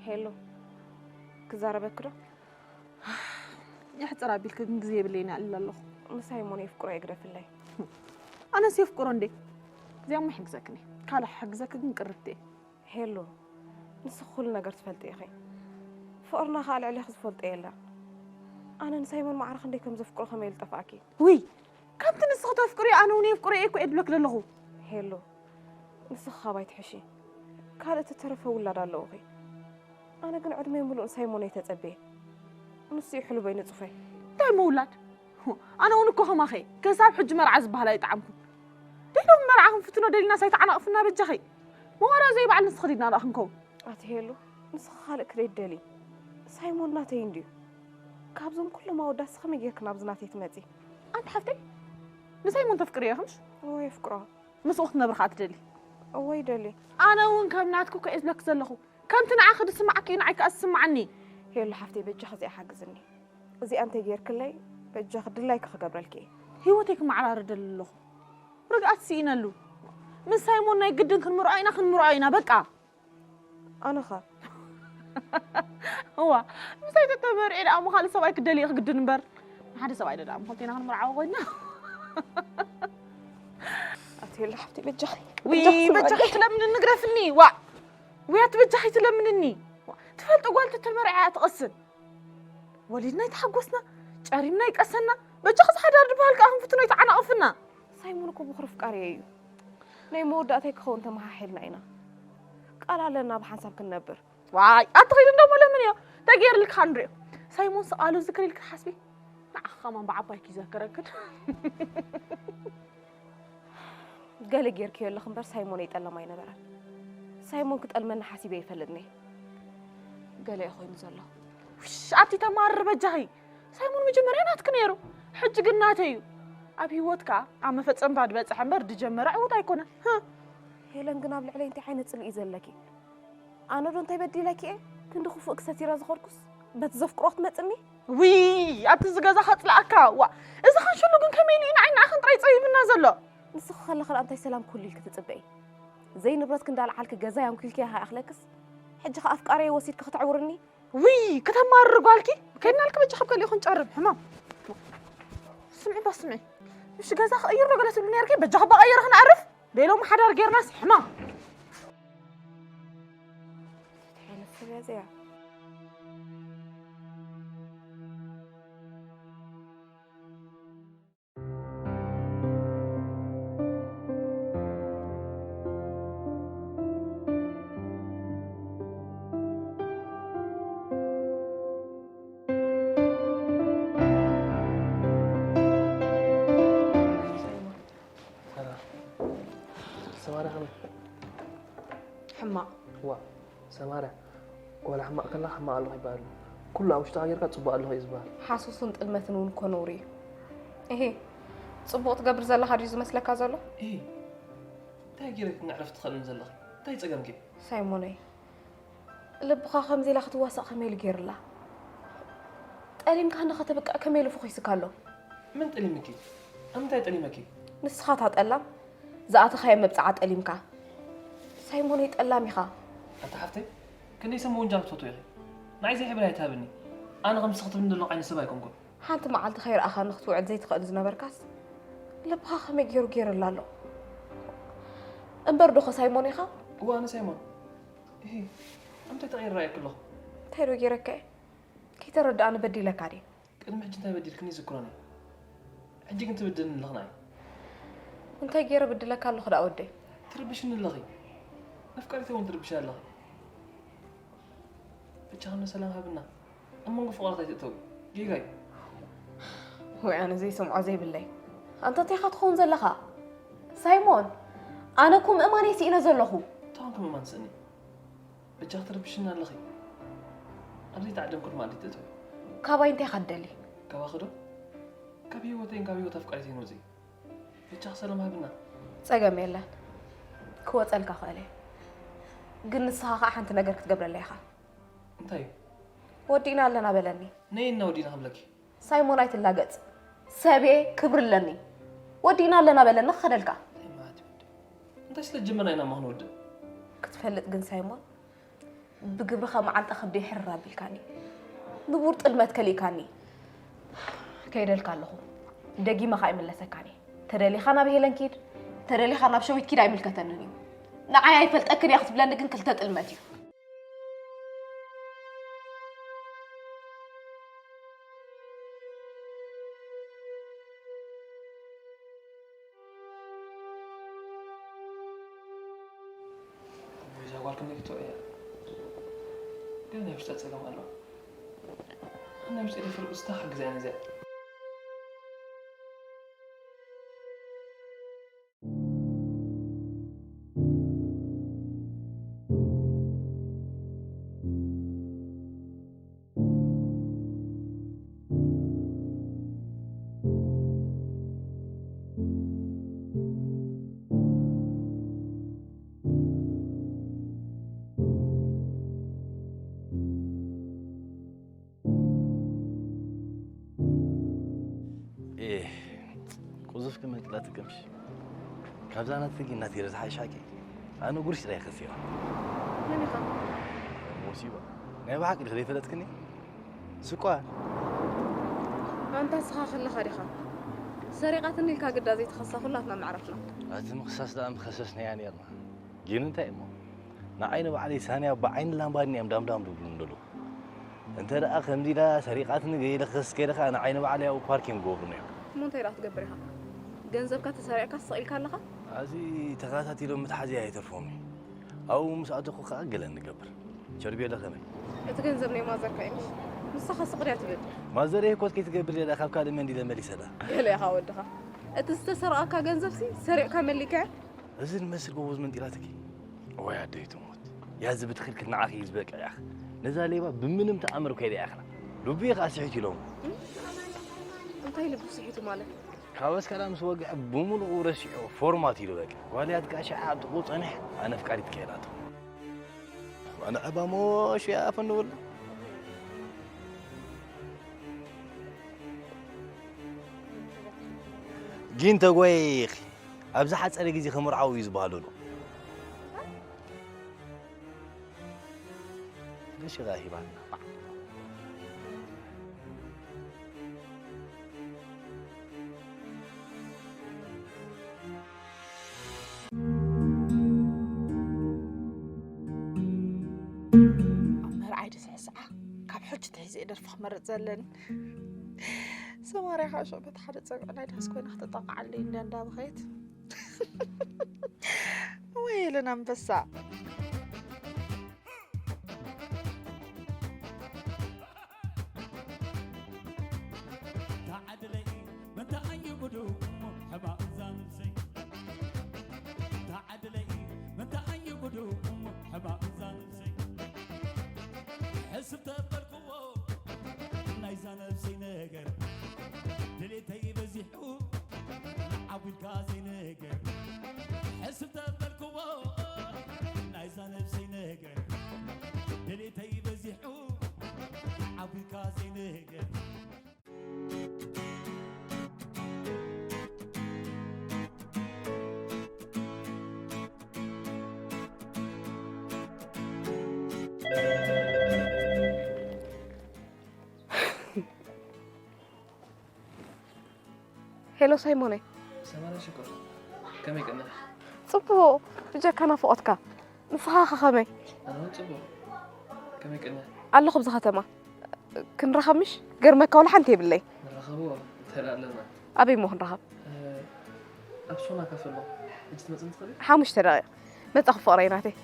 ሄሎ፣ ክዛረበኪ ዶ? የሕፅር ኣቢልኪ ግን ግዜ የብለይን እየ ኣልለ ኣለኹ። ንሳይሞን የፍቅሮ እየ ግደፍለይ። ኣነስ የፍቅሮ እንዴ? እግዚኣብሔር ይሕግዘክን እየ። ካልእ ክሕግዘኪ ግን ቅርብቲ እየ። ሄሉ፣ ንስኺ ኩሉ ነገር ትፈልጢ ኢኺ። ፍቕርና ከኣ ልዕሌኺ ዝፈልጦ የለን። ኣነ ንሳይሞን ማዕረ ክንደይ ከም ዘፍቅሮ ከመይ ኢሉ ጠፍኣኪ? ውይ፣ ከምቲ ንስኺ ተፍቅርዮ ኣነ እውን የፍቅሮ እየ እኮ እየ ድብለኪ ዘለኹ። ሄሉ፣ ንስኺ ካባይ ትሕሺ። ካልእ ተተረፈ ውላድ ኣለዉኺ። ኣነ ግን ዕድመይ ምሉእ ንሳይሞነይ ተጸብየ። ንሱ እዩ ሕሉበይ ንጹፈይ። እንታይ ምውላድ? ኣነ እውን እኮ ከማኸ ክሳብ ሕጂ መርዓ ዝበሃል ኣይጠዓምኩን። ደይሎም መርዓ ክንፍትኖ ደሊና ሳይተዓናቕፍና በጃኸይ። መዋራ ዘይበዓል ንስኺ ዲና ደኣ ክንከውን። ኣቲ ሄሉ፣ ንስኺ ካልእ ክደይ ትደሊ? ሳይሞን ናተይ እንድዩ። ካብዞም ኩሎም ኣወዳት ከመይ ጌርክ ናብዚ ናተይ ትመጺ? ኣንቲ ሓፍተይ፣ ንሳይሞን ተፍቅርዮ ኢኺ ምሽ? እወ የፍቅሮ። ምስኡ ክትነብሪ ከኣ ትደሊ? እወ ይደሊ። ኣነ እውን ከም ናትኩ እኮ እየ ዝብለኪ ዘለኹ። ከምቲ ንዓኺ ዝስምዓኪ እዩ ንዓይ ከኣ ዝስምዓኒ። ሄሉ ሓፍተይ በጃኺ እዚኣ ሓግዝኒ። እዚኣ እንተይ ጌርክለይ በጃኺ ድላይኪ ክገብረልኪ እየ። ህይወተይ ክመዓራረደሉ ኣለኹ። ርግኣት ስኢነሉ። ምስ ሳይሞን ናይ ግድን ክንምርዖ ኢና፣ ክንምርዖ ኢና በቃ። ኣነኸ? እዋ፣ ምሳይ ተተመርዒ ደኣ እሞ ካልእ ሰብኣይ ክደሊ ክግድን እምበር። ንሓደ ሰብኣይ ዶ ደኣ እሞ ክልቴና ክንምርዓዎ ኮይንና? ኣቲ ሄሉ ሓፍተይ በጃኺ። ውይ፣ በጃኺ በጃኺ ስምዓኒ። ትለምንኒ ግደፍኒ። ዋ። ውይ፣ ኣቲ በጃኺ ትለምንኒ። ዋ፣ ትፈልጦ ጓል ተተመርዒ እያ ትቕስን። ወሊድና ኣይተሓጎስና፣ ጨሪምና ኣይቀሰና። በጃኺ እዚ ሓዳር ዝበሃል ከኣ ክንፍትኖ ኣይተዓናቕፍና። ሳይሞን እኮ ብኹሪ ፍቃሪየይ እዩ። ናይ መወዳእታይ ክኸውን ተመሓሒልና ኢና። ቃል ኣለና ብሓንሳብ ክንነብር። ዋይ፣ ኣቲ ኺድ እንዶ መለምን እዮ። ተገይርልካ ንሪኦ። ሳይሞን ስቓሉ ዝክር ኢልክ ሓስቢ። ንዓኻ ከማን ብዓባይኪ ይዘክረክን። ገለ ጌርክዮ ኣለኽ እምበር ሳይሞን ይጠለም ኣይነበረን። ሳይሞን ክጠልመኒ ሓሲበ ይፈልጥኒ። ገለ እዩ ኮይኑ ዘሎ። ውሽ፣ ኣቲ ተማርር በጃኺ። ሳይሞን መጀመርያ ናትኪ ነይሩ። ሕጂ ግን ናተይ እዩ። ኣብ ህይወትካ ኣብ መፈጸምታ ድበጽሕ እምበር ድጀመረ ዕዉት ኣይኮነን። ህ። ሄለን ግን ኣብ ልዕለይ እንታይ ዓይነት ጽልኢ እዩ ዘለኪ? ኣነ ዶ እንታይ በዲለኪ እየ? ክንዲ ክፉእ ክሰቲረ ዝኸድኩስ በቲ ዘፍቅሮ ክትመጽኒ? ውይ፣ ኣቲ እዚ ገዛ ከጽልኣካ። ዋ፣ እዚ ኸንሽሉ ግን ከመይ ኢሉ እዩ ንዓይ ንዓኽን ጥራይ ጸቢብና ዘሎ? ንስኺ ከለኺ ደኣ እንታይ ሰላም ክህሉ ኢልኪ ትጽበዪ? ዘይንብረትኪ እንዳልዓልኪ ገዛይ ኣንኲልኪ ኢኻ ይኣኽለክስ፣ ሕጂ ኸኣ ኣፍቃሪየይ ወሲድኪ ክተዕውርኒ? ውይ፣ ክተማርር ጓልኪ። ከይድናልኪ በጃ ካብ ገሊኡ ክንጨርም ሕማም። ስምዒ እባ ስምዒ። ምሽ ገዛ ክቕይር ዶ ገለ ትብሊ ነርኪ? በጃ ክባ ቀይር ክነዕርፍ። ደይ ሎሚ ሓዳር ጌርናስ ሕማም። እንታይ ዓይነት ሰብ እያ እዚኣ? ሰማርያ ከመይ? ሕማቕ። ዋ፣ ሰማርያ፣ ጓል ሕማቕ ከላ ሕማቕ ኣለኹ ይበሃል። ኩሉ ኣብ ውሽጥኻ ጌርካ ጽቡቕ ኣለኹ እዩ ዝበሃል። ሓሶትን ጥልመትን እውን እኮ ነውሪ እዩ። እሄ፣ ጽቡቕ ትገብር ዘለኻ ድዩ ዝመስለካ ዘሎ? እሄ፣ እንታይ ጌረ ክነዕርፍ ትኽእልን ዘለኺ? እንታይ ጸገምኪ? ሳይሞነይ፣ ልብኻ ከምዚ ኢላ ክትዋሳእ ከመይ ኢሉ ገይርላ? ጠሊምካ ንኸተብቅዕ ከመይ ኢሉ ፈኺስካ ኣሎ? መን ጠሊምኪ? ኣብ ምንታይ ጠሊመኪ? ንስኻ እታ ጠላም፣ ዝኣተኻዮ መብጽዓ ጠሊምካ። ሳይሞነይ ጠላም ኢኻ። ኣታ ሓፍተይ፣ ክንደይ ሰብ ምውንጃል ክትፈትዊ ኢኺ? ንዓይ ዘይሕብር ኣይትሃብኒ። ኣነ ከም ንስኺ ትብልኒ ዘለኹ ዓይነት ሰብ ኣይኮንኩን። ሓንቲ መዓልቲ ከይረኣኻኒ ክትውዕል ዘይትኽእል ዝነበርካስ፣ ልብኻ ከመይ ገይሩ ገይርላ ኣሎ? እምበር ዶ ኸ ሳይሞን ኢኻ? እዋ፣ ኣነ ሳይሞን። እሂ፣ ኣምታይ ተቐይረ ርኣየኪ ኣለኹ። እንታይ ዶ ገይረካ እየ? ከይተረድኣኒ በዲለካ ድየ? ቅድሚ ሕጂ እንታይ በዲልክኒ ይዝክሮን እየ። ሕጂ ግን ትብድልኒ ኣለኽና እዩ። እንታይ ገይረ ብድለካ ኣለኹ ደኣ ወደይ? ትርብሽኒ ኣለኺ። መፍቀሪተይ እውን ትርብሽ ኣለኺ። ብቻ ክንዲ ሰላም ሃብና። ኣብ መንጎ ፍቕራት ኣይትእተዊ። ጌጋ እዩ። ወይ ኣነ ዘይሰምዖ ዘይብለይ። ኣንታ እንታይ ኢኻ ትኸውን ዘለኻ? ሳይሞን፣ ኣነ እኮ ምእማነይ ስኢነ ዘለኹ። እንታይ ኮንኩ ምእማን ስእኒ? በጃኺ ትርብሽኒ ኣለኺ። ኣብ ዘይተዓደምኩ ድማ እንዴት ትእትዊ? ካባይ እንታይ ኢኻ ትደሊ? ካባኺ ዶ? ካብ ህይወተይን ካብ ህይወት ኣፍቃሪተይን ውፅኢ። በጃኺ ሰላም ሃብና። ፀገም የለን። ክወፀልካ ክእል እየ። ግን ንስኻ ከዓ ሓንቲ ነገር ክትገብረለይ ኢኻ። እንታይ እዩ? ወዲእና ኣለና በለኒ። ነይ እና ወዲእና ክብለኪ። ሳይሞን ኣይትላገጽ። ሰብየ ክብሪ ኣለኒ። ወዲእና ኣለና በለኒ ክኸደልካ። እንታይ ማለት እዩ ወዲ? እንታይ ስለ ጀመርና ኢና እሞ ክንወድእ? ክትፈልጥ ግን ሳይሞን፣ ብግብርኻ መዓንጣ ከብደይ ሕርር ኣቢልካኒ። ንቡር ጥልመት ከሊእካኒ። ከይደልካ ኣለኹ። ደጊመ ኸኣ ኣይምለሰካን እየ። ተደሊኻ ናብ ሄለን ኪድ፣ ተደሊኻ ናብ ሸዊት ኪድ ኣይምልከተንን እዩ። ንዓይ ኣይፈልጠክን እያ ክትብለኒ ግን ክልተ ጥልመት እዩ። እዛ ጓል ክንደይ ክትጥዑ እያ? ግን ናይ ውሽጣ ጸገም ኣለዋ። ነምስ ቴሌፎን እስታ ሓግዛኒ እዚኣ። ኤህ፣ ቁዙፍ ክመቅላ ትቅምሽ። ካብዛ ናትኪ ግን ናተይ ዶ ዝሓይሽ ሓቂ? ኣነ ጉርሽ ጥራይ ከስዮ። መን ኢኻ? ሞሲባ። ናይ ብሓቂ ዲኺ ዘይፈለጥክኒ? ስኳር። ኣንታ ንስኻ ከለኻ ዲኻ? ሰሪቓትኒ ኢልካ ግዳ ዘይትኸሳ ኩላትና ምዕረፍና። ኣቲ ምኽሳስ ደኣ ምኸሰስናያ ኔርና። ግን እንታይ እሞ? ንዓይ ንባዕለይ ሳንያ ብዓይኒ ላምባዲና እዮም ዳምዳም ዝብሉኒ ዘለዉ። እንተ ደኣ ከምዚ ኢላ ሰሪቓትኒ ገለ ክኸስስ ከይደ ኸኣ ንዓይ ንባዕለይ ኣብኡ ፓርክ እዮም ዝገብሩኒ እዮም። እሞ እንታይ ደኣ ክትገብር ኢኻ? ገንዘብካ ተሰሪቕካ ስቕ ኢልካ ኣለኻ? ኣዚ ተኸታቲሎም ምትሓዝያ ኣይተርፎም እዩ። ኣብኡ ምስ ኣተኹ ኸኣ ገለ ንገብር። ቸርቤለ ከመይ? እቲ ገንዘብ ናይ ማዘርካ እዩ ምሽ? ንስኻ ስቕ ድያ ትብል? ማዘረይ ኮት ከይትገብር ኢላ ካብ ካልእ መንዲለ መሊሰላ። ገለ ኢኻ ወድኻ። እቲ ዝተሰረቐካ ገንዘብሲ ሰሪቕካ መሊካዮ? እዚ ዝመስል ጎበዝ መንጢላትኪ። ወይ ኣደይ ትሞት። ያዚ ብትኽክል ንዓኺ እዩ ዝበቅዕ ያኽ። ነዛ ሌባ ብምንም ተኣምር ከይዳ ያኽላ። ልቡ እዩ ኸኣ ስሒቱ ኢሎም። እንታይ ልቡ ስሒቱ ማለት? ካብ ኣስካላ ምስ ወግዐ ብምሉኡ ረሲዑ ፎርማት ኢሉ በቃ። ጓልያት ጋሻ ኣብ ጥቕኡ ጸኒሕ ኣነ ፍቃሪት ከየላቶ። ኣነ ዕባ ሞሽ ያፈንውላ። ጊን ተጎይኺ። ኣብ ዝሓጸረ ግዜ ክምርዓው እዩ ዝበሃለሉ። ገሺ ሂባና። ኣብ መርዓይ ድስዕስዓ ካብ ሕጂ ትሒዘ እየ ደርፊ ክመርጽ ዘለኒ። ሰማርያ ከዓ ሽዑ በቲ ሓደ ጸግዒ ናይ ዳስ ኮይና ክትጠቕዓለይ እንድያ እንዳበኸየት። ወይ ኤለን ኣንበሳ። ተዓድለይ ምንታይ እዩ ጉዱ እሞ ሕማቕ እዛ ነብሰይ። ተዓድለይ ምንታይ እዩ ጉዱ እሞ ሕማቕ እዛ ነብሰይ። ሕስብ ተበልክዎ ናይዛ ነብሰይ ነገር ድሌተይ በዚሑ ንዓው ኢልካ ዘይነገር። ሕስብ ተበልክዎ ናይዛ ነብሰይ ነገር ድሌተይ በዚሑ ንዓው ኢልካ ዘይነገር። ሄሎ ሳይሞነይ። ሰማራ ሽኮር፣ ከመይ ቀኒኺ? ጽቡቕ፣ ብጀካ ናፍቖትካ። ንስኻ ኸ ከመይ? ኣነ እውን ጽቡቕ። ከመይ ቀኒኺ? ኣለኹ ኣብዚ ከተማ። ክንራኸብ ምሽ? ገርመካ ዋላ ሓንቲ የብለይ። ንራኸቦ፣ እንታይ ደኣ ኣለና? ኣበይ እሞ ክንራኸብ? እ፣ ኣብ ሶና ካፈ ኣለኹ። ሕጂ ትመጽእኒ ትኽእሊ? ሓሙሽተ ደቂቕ። መጻኹ ፍቕረይ ናተይ።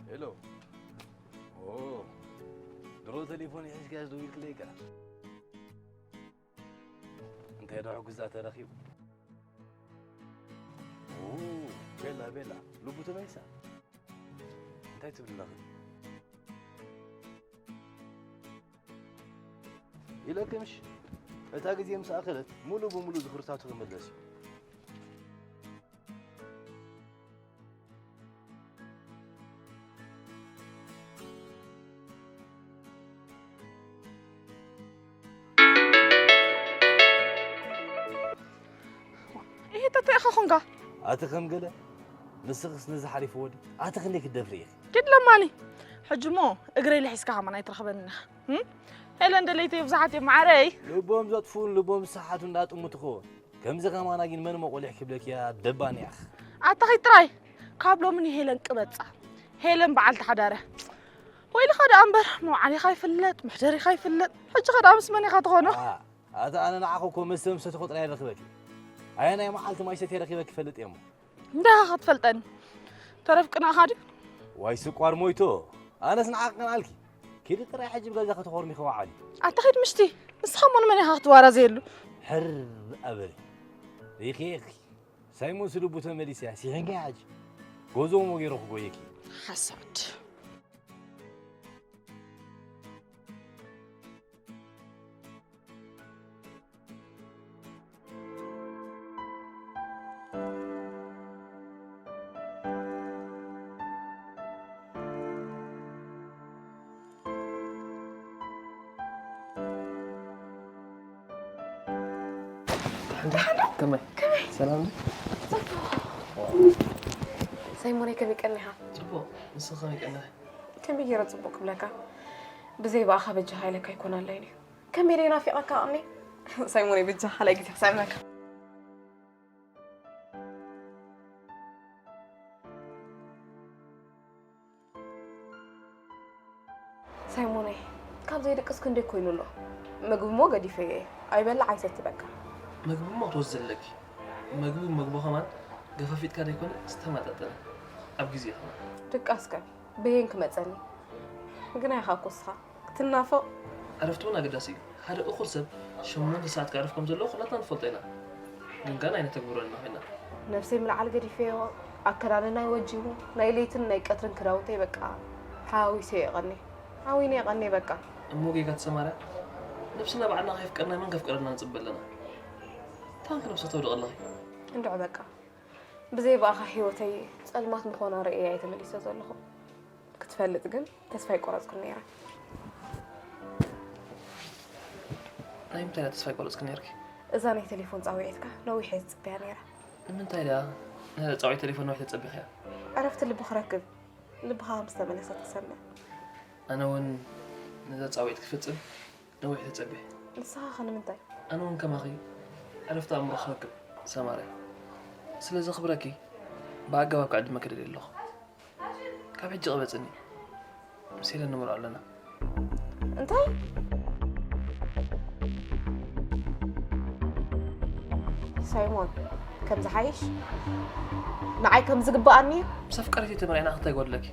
ሄሎ። ኦ፣ ድሮ ቴሌፎን ሒዝካስ ደዊልክለይ እካ። እንታይ ዶ ሕጉስ ተረኺቡ? ኦ፣ ቤላ፣ ቤላ፣ ልቡ ተመሊሳ። እንታይ ትብል ኣለኺ? ኢለኪ ምሽ? እታ ግዜ ምስ ኣኸለት፣ ሙሉ ብሙሉ ዝኽርታቱ ክምለስ እዩ። ይሄ ተተይ ኢኻ ኾንካ? ኣቲ ከም ገለ፣ ንስኽስ ነዚ ሓሊፍዎ ድዩ? ኣቲ ክንደይ ክትደፍሪ ኢኺ? ኪድ ለማኒ። ሕጂ እሞ እግረይ ልሒስካ ከማን ኣይትረኽበንን ኢኻ። እም? ሄለን ደለይተይ ብዙሓት እዮም፣ ማዓረይ። ልቦም ዘጥፍኡን ልቦም ዝሰሓቱን እንዳጥሙ ትኸውን። ከምዚ ከማና ግን መን መቆሊሕ ክብለኪ እያ ደባን ያኽ። ኣታ ኸይ ጥራይ ካብ ሎሚ ንሄለን ቅበጻ። ሄለን በዓልቲ ሓዳረ። ወይልኻ ደኣ እምበር መውዓሊኻ ይፍለጥ፣ መሕደሪኻ ይፍለጥ። ሕጂ ኸ ደኣ ምስ መን ኢኻ ትኾኖ? ዋ፣ ኣታ ኣነ ንዓኹ እኮ መስተ ምስ ሰተኹ ጥራይ እየ ረኺበኪ። ኣየናይ መዓልቲ ማይ ሰትየ ረኺበኪ ይፈልጥ እየ እሞ። እንዳ ኢኻ ክትፈልጠኒ። ተረፍ ቅናእኻ ድዩ? ዋይ ስቋር ሞይቶ። ኣነስ ንዓኺ ቀንኣልኪ። ኪዲ ጥራይ ሕጂ ብገዛ ከተኾርሚ ከዋዓሊ። ኣታ ኺድ ምሽቲ። ንስኻ እሞ ንመን ኢኻ ክትዋራዘየሉ? ሕር ኣበሊ። ሪኺ ኢኺ። ሳይሞን ስልቡ ተመሊሰ እያ። ሲሒንካ ሕጂ። ጎዞ እሞ ገይሩ ክጎየኪ። ሓሳድ። ከመይ? ከመይ? ሰላም ድዩ? ጽቡቕ። ሳይሞነይ ከመይ ቀኒኻ? ጽቡቕ። ንስኺ ከመይ ቀኒኺ? ከመይ ገይረ ጽቡቕ ክብለካ? ብዘይ ብኣኻ በጃኻ ኢለካ ኣይኮናለይን እዩ። ከመይ ደይ ናፊቐካ ኣቕኒ? ሳይሞነይ በጃኻ ካልኣይ ግዜ ክስዕመካ። ሳይሞነይ፣ ካብ ዘይድቅስ ክንደይ ኮይኑ ኣሎ። ምግቢ እሞ ገዲፈዮ እየ። ኣይበልዕ ኣይሰቲ በቃ። ምግቢ እሞ ክትወስዲ ኣለኪ። ምግቢ ምግቢ ከማን ገፋፊጥካ ዘይኮነ ዝተመጣጠነ ኣብ ግዜ ከማን። ድቃስከ በየን ክመጸኒ? ግና ኢኻ እኮ እስኻ ክትናፈቕ። ዕረፍቲ እውን ኣገዳሲ እዩ። ሓደ እኹል ሰብ ሸሞንተ ሰዓት ከዕርፍ ከም ዘለዎ ኩላትና ንፈልጦ ኢና። ግን ከኣ ኣይነተግብሮን ኢና ኮይና። ነብሰይ ምልዓል ገዲፈዮ፣ ኣከዳድናይ ወጂቡ፣ ናይ ለይትን ናይ ቀትርን ክዳውንተይ በቃ ሓዊሰ የቐኒ። ሓዊነ የቐኒ በቃ። እሞ ጌጋ ተሰማርያ? ነብስና ባዕልና ከየፍቀርና መን ከፍቅረና ንጽበ ኣለና? ታንክ ነብሰ ተውድቕ ኣለኺ። እንድዒ በቃ። ብዘይ ብኣኻ ህይወተይ ጸልማት ምዃና ርእየ እየ ተመሊሰ ዘለኹ። ክትፈልጥ ግን ተስፋ ኣይቆረጽኩን ነይረ። ናይ ምንታይ ተስፋ ኣይቆረጽክን ነይርኪ? እዛ ናይ ቴሌፎን ጻውዒትካ ነዊሕ እየ ዝጽበያ ነይረ። ንምንታይ ደኣ ነዛ ጻውዒት ቴሌፎን ነዊሕ ተጸቢኽያ? ዕረፍቲ ልቢ ክረክብ፣ ልብኻ ከም ዝተመለሰ ተሰምዕ። ኣነ እውን ነዛ ጻውዒት ክፍጽም ነዊሕ ተጸቢየ። ንስኻ ኸ ንምንታይ? ኣነ እውን ከማኺ ዕረፍቲ ኣእምሮ ክረክብ ሰማርያ። ስለ ዘኽብረኪ ብኣገባብ ክዕድመኪ ደልየ ኣለኹ። ካብ ሕጂ ቅበጽኒ። ምስ ሄለን ንመርዖ ኣለና። እንታይ? ሳይሞን፣ ከም ዝሓይሽ ንዓይ ከም ዝግብኣኒ። ምስ ኣፍቃሪተይ ተመርዒና እንታይ ይጎድለኪ?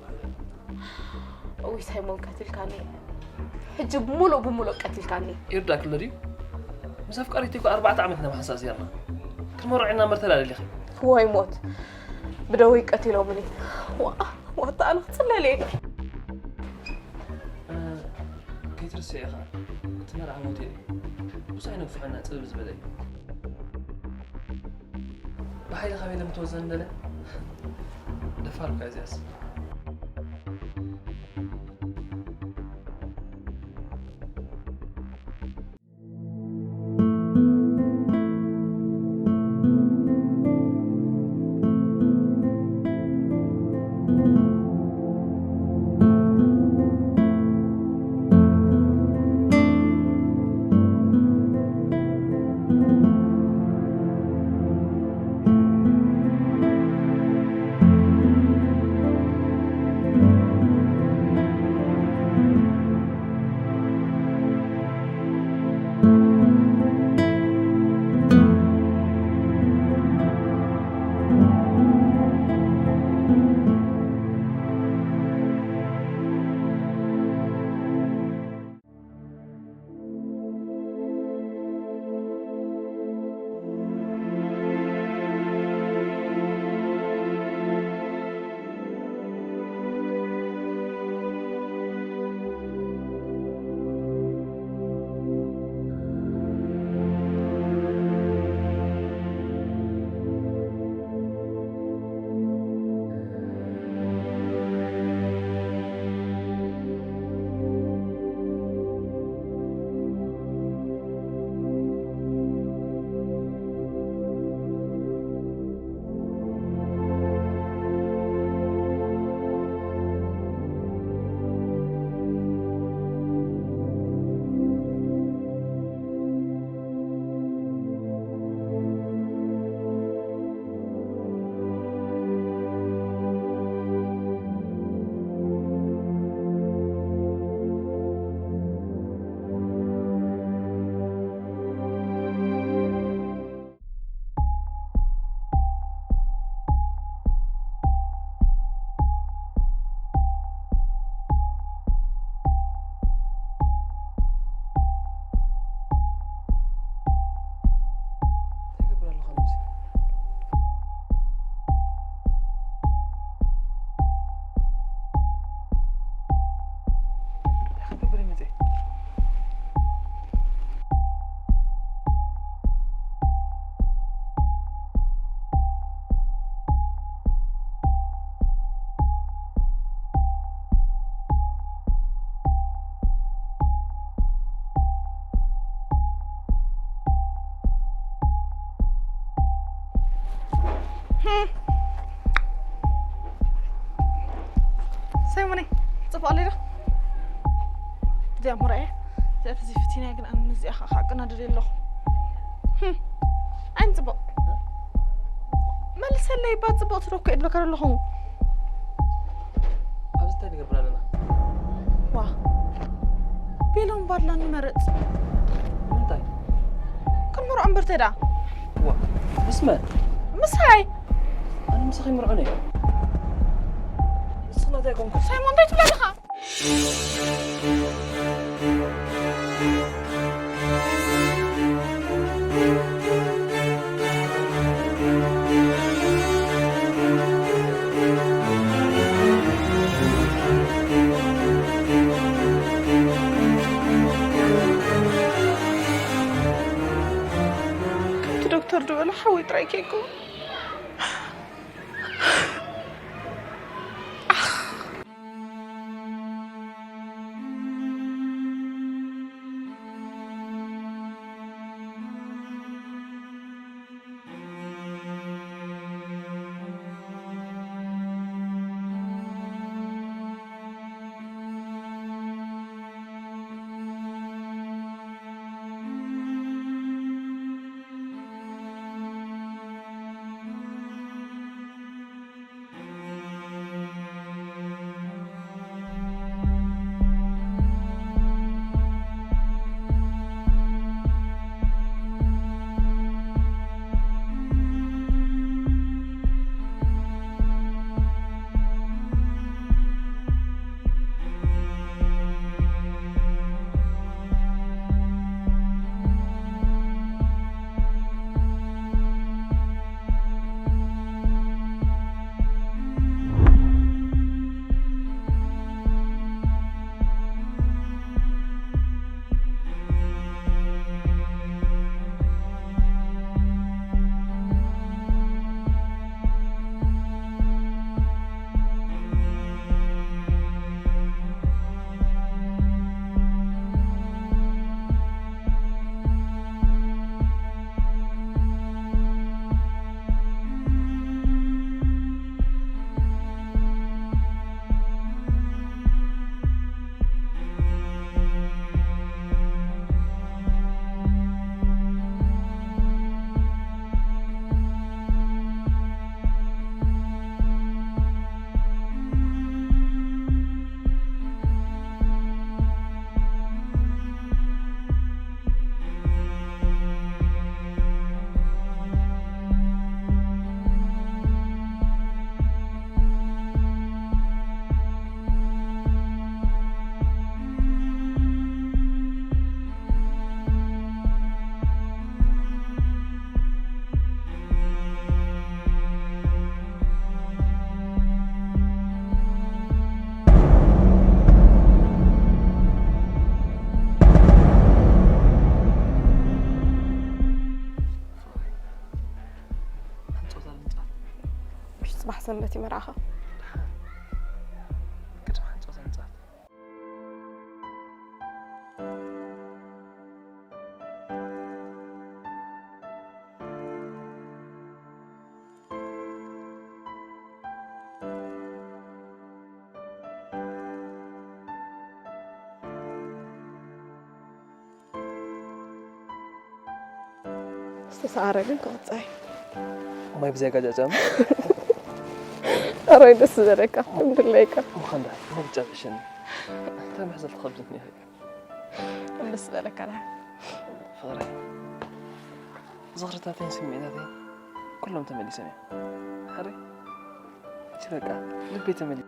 እውይ ሳይሞን ቀቲልካኒ። ሕጂ ብምሉእ ብምሉእ ቀቲልካኒ። ይርዳእኪ ኣሎ ድዩ? ምስ ኣፍቃሪተይ እኮ ኣርባዕተ ዓመት ኢና ምሓንሳእ ዜርና። ክትመርዖ ኢና እምበር ተዳሊኺ። ወይ ሞት። ብደወይ ቀቲሎምኒ። ዋ፣ ዋታ ኣነ ክጽለል እየ። እ፣ ከይትርስዒ ኢኻ። እቲ መርዓ ሆቴል እዩ። ብዙሕ ኣይነግፍሖና ጽብብ ዝበለ እዩ። ብሓይሊ ካበይ ለምትወዘን ደለ? ደፋር እኳ እዚኣስ። ጽቡቕ ኣለይ ዶ? እዚኣ ምርኣየ። እዚኣ ተዘይፈቲናያ ግን ኣነ ነዚኣ ኸዓ ክዓቅና ደልየ ኣለኹ። ህም። ዓይኒ ጽቡቕ። መልሰለይ እባ ጽቡቕ ትረኮ እየ ዝብለካ ዘለኹ። ኣብዚ እንታይ ንገብር ኣለና? ዋ። ቤሎም ባድላ ንመርጽ። ንምንታይ? ክንምርዖ እምበር ተዳ። ዋ። ምስ መን? ምሳይ። ኣነ ምሳኺ ምርዑን እየ። ንስኺ ናተይ ኣይኮንኩን። ሳይሞን እንታይ ትብለኻ? ከምቲ ዶክተር ዝበሎ ሓወይ ጥራይ ከይኮን። ሕንጾታ ንምጻእ። ምሽ ጽባሕ ሰንበት እዩ መርዓኻ። ደሓን። ቅድሚ ሕንጾታ ምጻእ። ዝተሰዓረ ግን ክቕጻይ። ማይ ብዘይ ጋጫጫም። ኣሮይ ደስ ዝበለካ፣ እንድለይካ። ምዃን ዳ፣ ማይ ብጫ ብሸኒ። እንታይ መሕዘል ትኸብድትኒ ኢኺ? ደስ ዝበለካ ዳ። ፍቕረይ፣ ዝኽርታተይን ስምዒታተይን ኩሎም ተመሊሶም እዮም። ሕሪ፣ እቲ በቃ ልበይ ተመሊሱ።